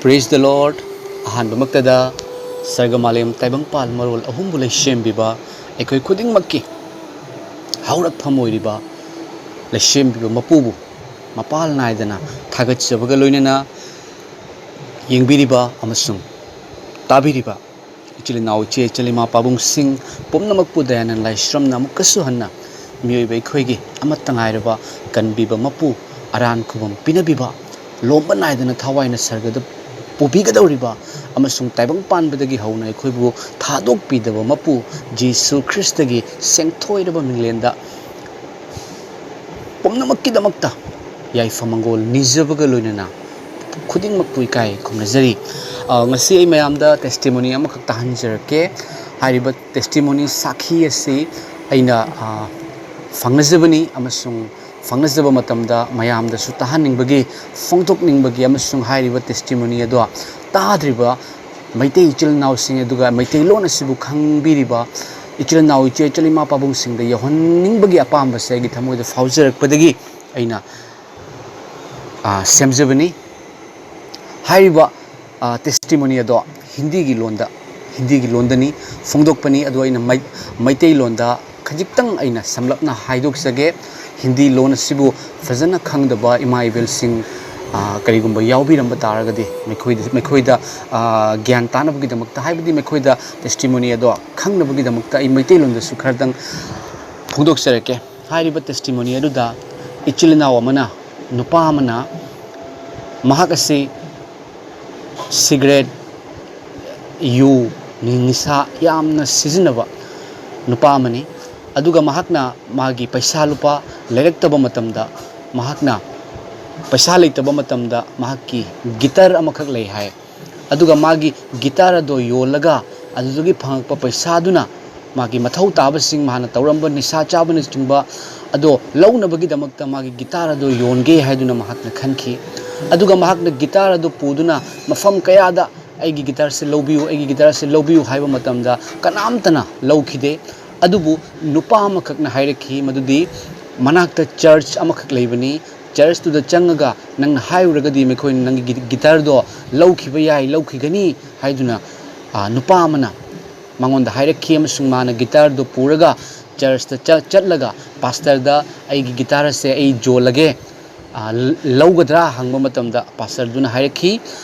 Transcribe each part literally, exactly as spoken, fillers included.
Praise the Lord. ꯑꯍꯥꯟꯕꯃꯛꯇꯗ ꯁꯔꯒ ꯃꯥꯂꯦꯝ ꯇꯥꯏꯕꯪꯄꯥꯜ ꯃꯔꯣꯜ ꯑꯍꯨꯝꯕꯨ ꯂꯩꯁꯦꯝꯕꯤꯕ, ꯑꯩꯈꯣꯏ ꯈꯨꯗꯤꯡꯃꯛꯀꯤ ꯍꯧꯔꯛꯐꯝ ꯑꯣꯏꯔꯤꯕ ꯂꯩꯁꯦꯝꯕꯤꯕ ꯃꯄꯨꯕꯨ ꯃꯄꯥꯜ ꯅꯥꯏꯗꯅ ꯊꯥꯒꯠꯆꯕꯒ ꯂꯣꯏꯅꯅ, ꯌꯦꯡꯕꯤꯔꯤꯕ ꯑꯃꯁꯨꯡ ꯇꯥꯕꯤꯔꯤꯕ ꯏꯆꯤꯜ ꯏꯅꯥꯎ, ꯏꯆꯦ ꯏꯆꯜ, ꯏꯃꯥ ꯄꯥꯕꯨꯡꯁꯤꯡ ꯄꯨꯝꯅꯃꯛꯄꯨ ꯗꯌꯥꯅꯟ ꯂꯥꯏꯁ꯭ꯔꯝꯅ ꯑꯃꯨꯛꯀꯁꯨ ꯍꯟꯅ ꯃꯤꯑꯣꯏꯕ ꯑꯩꯈꯣꯏꯒꯤ ꯑꯃꯠꯇ ꯉꯥꯏꯔꯕ ꯀꯟꯕꯤꯕ ꯃꯄꯨ, ꯑꯔꯥꯟ ꯈꯨꯕꯝ ꯄꯤꯅꯕꯤꯕ, ꯂꯣꯝꯕ ꯅꯥꯏꯗꯅ ꯊꯋꯥꯏꯅ ꯁꯔꯒꯗ ꯄꯨꯕꯤꯒꯗꯧꯔꯤꯕ ꯑꯃꯁꯨꯡ ꯇꯥꯏꯕꯪ ꯄꯥꯟꯕꯗꯒꯤ ꯍꯧꯅ ꯑꯩꯈꯣꯏꯕꯨ ꯊꯥꯗꯣꯛꯄꯤꯗꯕ ꯃꯄꯨ ꯖꯤꯁꯨ ꯈ꯭ꯔꯤꯁꯇꯒꯤ ꯁꯦꯡꯊꯣꯏꯔꯕ ꯃꯤꯡꯂꯦꯟꯗ ꯄꯨꯝꯅꯃꯛꯀꯤꯗꯃꯛꯇ ꯌꯥꯏꯐ ꯃꯪꯒꯣꯜ ꯅꯤꯖꯕꯒ ꯂꯣꯏꯅꯅ ꯈꯨꯗꯤꯡꯃꯛꯄꯨ ꯏꯀꯥꯏ ꯈꯨꯝꯅꯖꯔꯤ꯫ ꯑ, ꯉꯁꯤ ꯑꯩ ꯃꯌꯥꯝꯗ testimony ꯑꯃꯈꯛ ꯇꯥꯍꯟꯖꯔꯛꯀꯦ꯫ ꯍꯥꯏꯔꯤꯕ testimony, ꯁꯥꯈꯤ ꯑꯁꯤ ꯑꯩꯅ, ꯑ, ꯐꯪꯅꯖꯕꯅꯤ ꯑꯃꯁꯨꯡ ꯐꯪꯅꯖꯕ ꯃꯇꯝꯗ ꯃꯌꯥꯝꯗꯁꯨ ꯇꯥꯍꯟꯅꯤꯡꯕꯒꯤ, ꯐꯣꯡꯗꯣꯛꯅꯤꯡꯕꯒꯤ ꯑꯃꯁꯨꯡ ꯍꯥꯏꯔꯤꯕ testimony ꯑꯗꯣ ꯇꯥꯗ꯭ꯔꯤꯕ ꯃꯩꯇꯩ ꯏꯆꯤꯜ ꯏꯅꯥꯎꯁꯤꯡ, ꯑꯗꯨꯒ ꯃꯩꯇꯩꯂꯣꯟ ꯑꯁꯤꯕꯨ ꯈꯪꯕꯤꯔꯤꯕ ꯏꯆꯤꯜ ꯏꯅꯥꯎ, ꯏꯆꯦ ꯏꯆꯜ, ꯏꯃꯥ ꯄꯥꯕꯨꯡꯁꯤꯡꯗ ꯌꯧꯍꯟꯅꯤꯡꯕꯒꯤ ꯑꯄꯥꯝꯕꯁꯦ ꯑꯩꯒꯤ ꯊꯃꯣꯏꯗ ꯐꯥꯎꯖꯔꯛꯄꯗꯒꯤ ꯑꯩꯅ, ꯑ, ꯁꯦꯝꯖꯕꯅꯤ꯫ ꯍꯥꯏꯔꯤꯕ, ꯑ, testimony ꯑꯗꯣ ꯍꯤꯟꯗꯤꯒꯤ ꯂꯣꯟꯗ, ꯍꯤꯟꯗꯤꯒꯤ ꯂꯣꯟꯗꯅꯤ ꯐꯣꯡꯗꯣꯛꯄꯅꯤ꯫ ꯑꯗꯣ ꯑꯩꯅ ꯃꯩ-, ꯃꯩꯇꯩꯂꯣꯟꯗ ꯈꯖꯤꯛꯇꯪ ꯑꯩꯅ ꯁꯝꯂꯞꯅ ꯍꯥꯏꯗꯣꯛꯆꯒꯦ꯫ ꯍꯤꯟꯗꯤ ꯂꯣꯟ ꯑꯁꯤꯕꯨ ꯐꯖꯅ ꯈꯪꯗꯕ ꯏꯃꯥ ꯏꯕꯦꯜꯁꯤꯡ, ꯑ, ꯀꯔꯤꯒꯨꯝꯕ ꯌꯥꯎꯕꯤꯔꯝꯕ ꯇꯥꯔꯒꯗꯤ, ꯃꯈꯣꯏꯗ, ꯃꯈꯣꯏꯗ, ꯑ, ꯒ꯭ꯌꯥꯟ ꯇꯥꯅꯕꯒꯤꯗꯃꯛꯇ, ꯍꯥꯏꯕꯗꯤ ꯃꯈꯣꯏꯗ testimony ꯑꯗꯣ ꯈꯪꯅꯕꯒꯤꯗꯃꯛꯇ ꯑꯩ ꯃꯩꯇꯩꯂꯣꯟꯗꯁꯨ ꯈꯔꯗꯪ ꯐꯣꯡꯗꯣꯛꯆꯔꯛꯀꯦ꯫ ꯍꯥꯏꯔꯤꯕ testimony ꯑꯗꯨꯗ ꯏꯆꯤꯜ ꯏꯅꯥꯎ ꯑꯃꯅ, ꯅꯨꯄꯥ ꯑꯃꯅ, ꯃꯍꯥꯛ ꯑꯁꯤ ꯁꯤꯒꯔꯦꯠ, ꯌꯨ, ꯅꯤ-, ꯅꯤꯁꯥ ꯌꯥꯝꯅ ꯁꯤꯖꯤꯟꯅꯕ ꯅꯨꯄꯥ ꯑꯃꯅꯤ꯫ ꯑꯗꯨꯒ ꯃꯍꯥꯛꯅ ꯃꯥꯒꯤ ꯄꯩꯁꯥ ꯂꯨꯄꯥ ꯂꯩꯔꯛꯇꯕ ꯃꯇꯝꯗ, ꯃꯍꯥꯛꯅ ꯄꯩꯁꯥ ꯂꯩꯇꯕ ꯃꯇꯝꯗ ꯃꯍꯥꯛꯀꯤ ꯒꯤꯇꯔ ꯑꯃꯈꯛ ꯂꯩ ꯍꯥꯏ꯫ ꯑꯗꯨꯒ ꯃꯥꯒꯤ ꯒꯤꯇꯥꯔ ꯑꯗꯣ ꯌꯣꯜꯂꯒ ꯑꯗꯨꯗꯒꯤ ꯐꯪꯉꯛꯄ ꯄꯩꯁꯥꯗꯨꯅ ꯃꯥꯒꯤ ꯃꯊꯧ ꯇꯥꯕꯁꯤꯡ, ꯃꯥꯅ ꯇꯧꯔꯝꯕ ꯅꯤꯁꯥ ꯆꯥꯕꯅꯆꯤꯡꯕ ꯑꯗꯣ ꯂꯧꯅꯕꯒꯤꯗꯃꯛꯇ ꯃꯥꯒꯤ ꯒꯤꯇꯥꯔ ꯑꯗꯣ ꯌꯣꯟꯒꯦ ꯍꯥꯏꯗꯨꯅ ꯃꯍꯥꯛꯅ ꯈꯟꯈꯤ꯫ ꯑꯗꯨꯒ ꯃꯍꯥꯛꯅ ꯒꯤꯇꯥꯔ ꯑꯗꯨ ꯄꯨꯗꯨꯅ ꯃꯐꯝ ꯀꯌꯥꯗ "ꯑꯩꯒꯤ ꯒꯤꯇꯥꯔꯁꯦ ꯂꯧꯕꯤꯌꯨ, ꯑꯩꯒꯤ ꯒꯤꯇꯥꯔꯁꯦ ꯂꯧꯕꯤꯌꯨ" ꯍꯥꯏꯕ ꯃꯇꯝꯗ ꯀꯅꯥꯝꯇꯅ ꯂꯧꯈꯤꯗꯦ꯫ ꯑꯗꯨꯕꯨ ꯅꯨꯄꯥ ꯑꯃꯈꯛꯅ ꯍꯥꯏꯔꯛꯈꯤ ꯃꯗꯨꯗꯤ ꯃꯅꯥꯛꯇ church ꯑꯃꯈꯛ ꯂꯩꯕꯅꯤ, ꯆꯔꯆꯇꯨꯗ ꯆꯪꯉꯒ ꯅꯪꯅ ꯍꯥꯏꯔꯨꯔꯒꯗꯤ ꯃꯈꯣꯏꯅ ꯅꯪꯒꯤ ꯒꯤ-, ꯒꯤꯇꯔꯗꯣ ꯂꯧꯈꯤꯕ ꯌꯥꯏ, ꯂꯧꯈꯤꯒꯅꯤ ꯍꯥꯏꯗꯨꯅ, ꯑ, ꯅꯨꯄꯥ ꯑꯃꯅ ꯃꯉꯣꯟꯗ ꯍꯥꯏꯔꯛꯈꯤ, ꯑꯃꯁꯨꯡ ꯃꯥꯅ ꯒꯤꯇꯔꯗꯣ ꯄꯨꯔꯒ ꯆꯔꯆꯇ ꯆ-, ꯆꯠꯂꯒ, "ꯄꯥꯁꯇꯔꯗ ꯑꯩꯒꯤ ꯒꯤꯇꯥꯔ ꯑꯁꯦ ꯑꯩ ꯌꯣꯜꯂꯒꯦ, ꯑ, ꯂ-, ꯂꯧꯒꯗ꯭ꯔꯥ?" ꯍꯪꯕ ꯃꯇꯝꯗ ꯄꯥꯁꯇꯔꯗꯨꯅ ꯍꯥꯏꯔꯛꯈꯤ,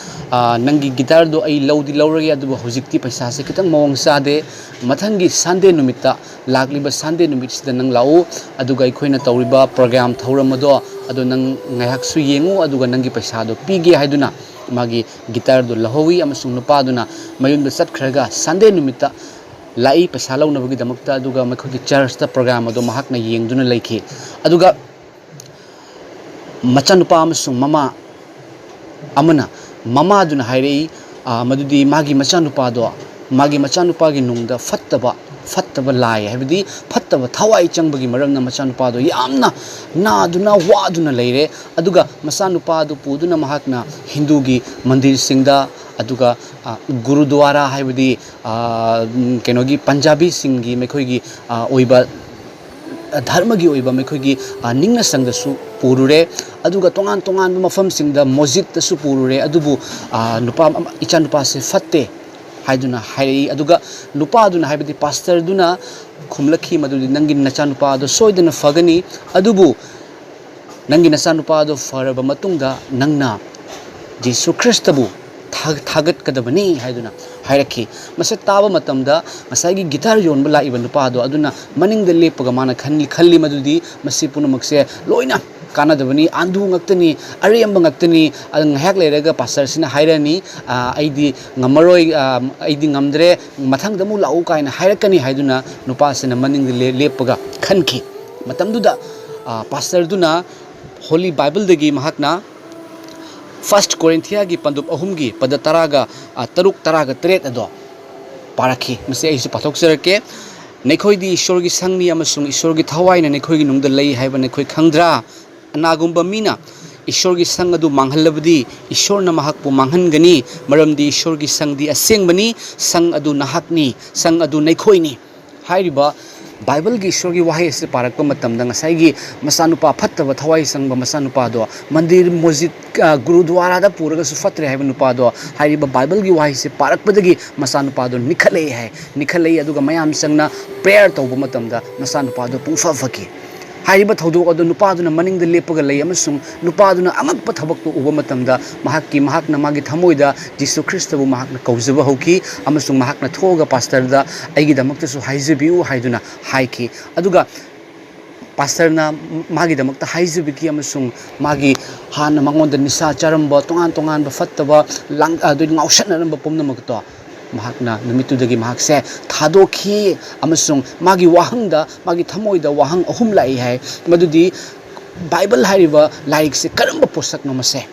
"ꯑ, ꯅꯪꯒꯤ ꯒꯤꯇꯥꯔꯗꯣ ꯑꯩ ꯂꯧꯗꯤ ꯂꯧꯔꯒꯦ, ꯑꯗꯨꯕꯨ ꯍꯧꯖꯤꯛꯇꯤ ꯄꯩꯁꯥꯁꯦ ꯈꯤꯇꯪ ꯃꯑꯣꯡ ꯆꯥꯗꯦ꯫ ꯃꯊꯪꯒꯤ ꯁꯟꯗꯦ ꯅꯨꯃꯤꯠꯇ, ꯂꯥꯛꯂꯤꯕ ꯁꯟꯗꯦ ꯅꯨꯃꯤꯠꯁꯤꯗ ꯅꯪ ꯂꯥꯛꯎ, ꯑꯗꯨꯒ ꯑꯩꯈꯣꯏꯅ ꯇꯧꯔꯤꯕ ꯄ꯭ꯔꯣꯒ꯭ꯔꯥꯝ ꯊꯧꯔꯝ ꯑꯗꯣ, ꯑꯗꯣ ꯅꯪ ꯉꯥꯏꯍꯥꯛꯁꯨ ꯌꯦꯡꯉꯨ, ꯑꯗꯨꯒ ꯅꯪꯒꯤ ꯄꯩꯁꯥꯗꯣ ꯄꯤꯒꯦ" ꯍꯥꯏꯗꯨꯅ ꯃꯥꯒꯤ ꯒꯤꯇꯥꯔꯗꯣ ꯂꯧꯍꯧꯋꯤ, ꯑꯃꯁꯨꯡ ꯅꯨꯄꯥꯗꯨꯅ ꯃꯌꯨꯝꯗ ꯆꯠꯈ꯭ꯔꯒ ꯁꯟꯗꯦ ꯅꯨꯃꯤꯠꯇ ꯂꯥꯛꯏ ꯄꯩꯁꯥ ꯂꯧꯅꯕꯒꯤꯗꯃꯛꯇ, ꯑꯗꯨꯒ ꯃꯈꯣꯏꯒꯤ ꯆꯔꯆꯇ ꯄ꯭ꯔꯣꯒ꯭ꯔꯥꯝ ꯑꯗꯣ ꯃꯍꯥꯛꯅ ꯌꯦꯡꯗꯨꯅ ꯂꯩꯈꯤ꯫ ꯑꯗꯨꯒ ꯃꯆꯥꯅꯨꯄꯥ ꯑꯃꯁꯨꯡ ꯃꯃꯥ ꯑꯃꯅ, ꯃꯃꯥꯗꯨꯅ ꯍꯥꯏꯔꯛꯏ, ꯑ, ꯃꯗꯨꯗꯤ ꯃꯥꯒꯤ ꯃꯆꯥꯅꯨꯄꯥꯗꯣ, ꯃꯥꯒꯤ ꯃꯆꯥꯅꯨꯄꯥꯒꯤ ꯅꯨꯡꯗ ꯐꯠꯇꯕ, ꯐꯠꯇꯕ ꯂꯥꯏ, ꯍꯥꯏꯕꯗꯤ ꯐꯠꯇꯕ ꯊꯋꯥꯏ ꯆꯪꯕꯒꯤ ꯃꯔꯝꯅ ꯃꯆꯥꯅꯨꯄꯥꯗꯣ ꯌꯥꯝꯅ ꯅꯥꯗꯨꯅ ꯋꯥꯗꯨꯅ ꯂꯩꯔꯦ꯫ ꯑꯗꯨꯒ ꯃꯆꯥꯅꯨꯄꯥꯗꯨ ꯄꯨꯗꯨꯅ ꯃꯍꯥꯛꯅ ꯍꯤꯟꯗꯨꯒꯤ ꯃꯟꯗꯤꯔꯁꯤꯡꯗ, ꯑꯗꯨꯒ, ꯑ, ꯒꯨꯔꯨꯗ꯭ꯋꯥꯔꯥ, ꯍꯥꯏꯕꯗꯤ, ꯑ, ꯎꯝ, ꯀꯩꯅꯣꯒꯤ ꯄꯟꯖꯥꯕꯤꯁꯤꯡꯒꯤ ꯃꯈꯣꯏꯒꯤ, ꯑ, ꯑꯣꯏꯕ ꯙꯔꯃꯒꯤ ꯑꯣꯏꯕ ꯃꯈꯣꯏꯒꯤ, ꯑ, ꯅꯤꯡꯅ ꯁꯪꯗꯁꯨ ꯄꯨꯔꯨꯔꯦ, ꯑꯗꯨꯒ ꯇꯣꯉꯥꯟ ꯇꯣꯉꯥꯟꯕ ꯃꯐꯝꯁꯤꯡꯗ ꯃꯣꯖꯤꯠꯇꯁꯨ ꯄꯨꯔꯨꯔꯦ, ꯑꯗꯨꯕꯨ, ꯑ, ꯅꯨꯄꯥ ꯑꯃ, "ꯏꯆꯥꯅꯨꯄꯥꯁꯦ ꯐꯠꯇꯦ" ꯍꯥꯏꯗꯨꯅ ꯍꯥꯏꯔꯛꯏ꯫ ꯑꯗꯨꯒ ꯅꯨꯄꯥꯗꯨꯅ, ꯍꯥꯏꯕꯗꯤ ꯄꯥꯁꯇꯔꯗꯨꯅ ꯈꯨꯝꯂꯛꯈꯤ ꯃꯗꯨꯗꯤ, "ꯅꯪꯒꯤ ꯅꯆꯥꯅꯨꯄꯥ ꯑꯗꯣ ꯁꯣꯏꯗꯅ ꯐꯒꯅꯤ, ꯑꯗꯨꯕꯨ ꯅꯪꯒꯤ ꯅꯆꯥꯅꯨꯄꯥ ꯑꯗꯣ ꯐꯔꯕ ꯃꯇꯨꯡꯗ ꯅꯪꯅ ꯖꯤꯁꯨ ꯈ꯭ꯔꯤꯁꯇꯕꯨ ꯊꯥ-, ꯊꯥꯒꯠꯀꯗꯕꯅꯤ" ꯍꯥꯏꯗꯨꯅ ꯍꯥꯏꯔꯛꯈꯤ꯫ ꯃꯁꯤ ꯇꯥꯕ ꯃꯇꯝꯗ ꯉꯁꯥꯏꯒꯤ ꯒꯤꯇꯥꯔ ꯌꯣꯟꯕ ꯂꯥꯛꯏꯕ ꯅꯨꯄꯥ ꯑꯗꯣ ꯑꯗꯨꯅ ꯃꯅꯤꯡꯗ ꯂꯦꯞꯄꯒ ꯃꯥꯅ ꯈꯟ-, ꯈꯜꯂꯤ ꯃꯗꯨꯗꯤ, "ꯃꯁꯤ ꯄꯨꯝꯅꯃꯛꯁꯦ ꯂꯣꯏꯅ ꯀꯥꯟꯅꯗꯕꯅꯤ, ꯑꯥꯟꯙꯨ ꯉꯥꯛꯇꯅꯤ, ꯑꯔꯦꯝꯕ ꯉꯥꯛꯇꯅꯤ"꯫ ꯑꯗꯨ ꯉꯥꯏꯍꯥꯛ ꯂꯩꯔꯒ ꯄꯥꯁꯇꯔꯁꯤꯅ ꯍꯥꯏꯔꯛꯑꯅꯤ, "ꯑ, ꯑꯩꯗꯤ ꯉꯝꯃꯔꯣꯏ, ꯑ, ꯑꯩꯗꯤ ꯉꯝꯗ꯭ꯔꯦ, ꯃꯊꯪꯗ ꯑꯃꯨꯛ ꯂꯥꯛꯎ" ꯀꯥꯏꯅ ꯍꯥꯏꯔꯛꯀꯅꯤ ꯍꯥꯏꯗꯨꯅ ꯅꯨꯄꯥꯁꯤꯅ ꯃꯅꯤꯡꯗ ꯂꯦ-, ꯂꯦꯞꯄꯒ ꯈꯟꯈꯤ꯫ ꯃꯇꯝꯗꯨꯗ, ꯑ, ꯄꯥꯁꯇꯔꯗꯨꯅ ꯍꯣꯂꯤ ꯕꯥꯏꯕꯜꯗꯒꯤ ꯃꯍꯥꯛꯅ ꯐꯥꯔꯁ ꯀꯣꯔꯤꯟꯊꯤꯌꯥꯒꯤ ꯄꯟꯗꯨꯞ ꯑꯍꯨꯝꯒꯤ ꯄꯗ ꯇꯔꯥꯒ, ꯑ, ꯇꯔꯨꯛ, ꯇꯔꯥꯒ ꯇꯔꯦꯠ ꯑꯗꯣ ꯄꯥꯔꯛꯈꯤ꯫ ꯃꯁꯤ ꯑꯩꯁꯨ ꯄꯥꯊꯣꯛꯆꯔꯛꯀꯦ꯫ "ꯅꯈꯣꯏꯗꯤ ꯏꯁꯣꯔꯒꯤ ꯁꯪꯅꯤ ꯑꯃꯁꯨꯡ ꯏꯁꯣꯔꯒꯤ ꯊꯋꯥꯏꯅ ꯅꯈꯣꯏꯒꯤ ꯅꯨꯡꯗ ꯂꯩ ꯍꯥꯏꯕ ꯅꯈꯣꯏ ꯈꯪꯗ꯭ꯔꯥ? ꯀꯅꯥꯒꯨꯝꯕ ꯃꯤꯅ ꯏꯁꯣꯔꯒꯤ ꯁꯪ ꯑꯗꯨ ꯃꯥꯡꯍꯜꯂꯕꯗꯤ, ꯏꯁꯣꯔꯅ ꯃꯍꯥꯛꯄꯨ ꯃꯥꯡꯍꯟꯒꯅꯤ, ꯃꯔꯝꯗꯤ ꯏꯁꯣꯔꯒꯤ ꯁꯪꯗꯤ ꯑꯁꯦꯡꯕꯅꯤ, ꯁꯪ ꯑꯗꯨ ꯅꯍꯥꯛꯅꯤ, ꯁꯪ ꯑꯗꯨ ꯅꯈꯣꯏꯅꯤ"꯫ ꯍꯥꯏꯔꯤꯕ ꯕꯥꯏꯕꯜꯒꯤ ꯏꯁꯣꯔꯒꯤ ꯋꯥꯍꯩ ꯑꯁꯤ ꯄꯥꯔꯛꯄ ꯃꯇꯝꯗ ꯉꯁꯥꯏꯒꯤ ꯃꯆꯥꯅꯨꯄꯥ ꯐꯠꯇꯕ ꯊꯋꯥꯏ ꯆꯪꯕ ꯃꯆꯥꯅꯨꯄꯥꯗꯣ ꯃꯟꯗꯤꯔ ꯃꯁꯖꯤꯗ, ꯑ, ꯒꯨꯔꯨꯗ꯭ꯋꯥꯔꯥꯗ ꯄꯨꯔꯒꯁꯨ ꯐꯠꯇ꯭ꯔꯦ ꯍꯥꯏꯕ ꯅꯨꯄꯥꯗꯣ ꯍꯥꯏꯔꯤꯕ ꯕꯥꯏꯕꯜꯒꯤ ꯋꯥꯍꯩꯁꯦ ꯄꯥꯔꯛꯄꯗꯒꯤ ꯃꯆꯥꯅꯨꯄꯥꯗꯣ ꯅꯤꯈꯠꯂꯛꯑꯦ ꯍꯥꯏ꯫ ꯅꯤꯈꯠꯂꯛꯏ, ꯑꯗꯨꯒ ꯃꯌꯥꯝ ꯆꯪꯅ prayer ꯇꯧꯕ ꯃꯇꯝꯗ ꯃꯆꯥꯅꯨꯄꯥꯗꯣ ꯄꯨꯡꯐ ꯐꯈꯤ꯫ ꯍꯥꯏꯔꯤꯕ ꯊꯧꯗꯣꯛ ꯑꯗꯨ ꯅꯨꯄꯥꯗꯨꯅ ꯃꯅꯤꯡꯗ ꯂꯦꯞꯄꯒ ꯂꯩ ꯑꯃꯁꯨꯡ ꯅꯨꯄꯥꯗꯨꯅ ꯑꯉꯛꯄ ꯊꯕꯛꯇꯨ ꯎꯕ ꯃꯇꯝꯗ ꯃꯍꯥꯛꯀꯤ, ꯃꯍꯥꯛꯅ ꯃꯥꯒꯤ ꯊꯃꯣꯏꯗ ꯖꯤꯁꯨ ꯈ꯭ꯔꯤꯁꯇꯕꯨ ꯃꯍꯥꯛꯅ ꯀꯧꯖꯕ ꯍꯧꯈꯤ ꯑꯃꯁꯨꯡ ꯃꯍꯥꯛꯅ ꯊꯣꯛꯑꯒ ꯄꯥꯁꯇꯔꯗ "ꯑꯩꯒꯤꯗꯃꯛꯇꯁꯨ ꯍꯥꯏꯖꯕꯤꯌꯨ" ꯍꯥꯏꯗꯨꯅ ꯍꯥꯏꯈꯤ꯫ ꯑꯗꯨꯒ ꯄꯥꯁꯇꯔꯅ ꯃꯥꯒꯤꯗꯃꯛꯇ ꯍꯥꯏꯖꯕꯤꯈꯤ ꯑꯃꯁꯨꯡ ꯃꯥꯒꯤ ꯍꯥꯟꯅ ꯃꯉꯣꯟꯗ ꯅꯤꯁꯥ ꯆꯥꯔꯝꯕ, ꯇꯣꯉꯥꯟ ꯇꯣꯉꯥꯟꯕ ꯐꯠꯇꯕ ꯂꯥꯡ-, ꯑꯗꯨ ꯉꯥꯎꯁꯟꯅꯔꯝꯕ ꯄꯨꯝꯅꯃꯛꯇꯣ ꯃꯍꯥꯛꯅ ꯅꯨꯃꯤꯠꯇꯨꯗꯒꯤ ꯃꯍꯥꯛꯁꯦ ꯊꯥꯗꯣꯛꯈꯤ꯫ ꯑꯃꯁꯨꯡ ꯃꯥꯒꯤ ꯋꯥꯍꯪꯗ, ꯃꯥꯒꯤ ꯊꯃꯣꯏꯗ ꯋꯥꯍꯪ ꯑꯍꯨꯝ ꯂꯥꯛꯏ ꯍꯥꯏ, ꯃꯗꯨꯗꯤ ꯕꯥꯏꯕꯜ ꯍꯥꯏꯔꯤꯕ ꯂꯥꯏꯔꯤꯛꯁꯦ ꯀꯔꯝꯕ ꯄꯣꯠꯁꯛꯅꯣ ꯃꯁꯦ?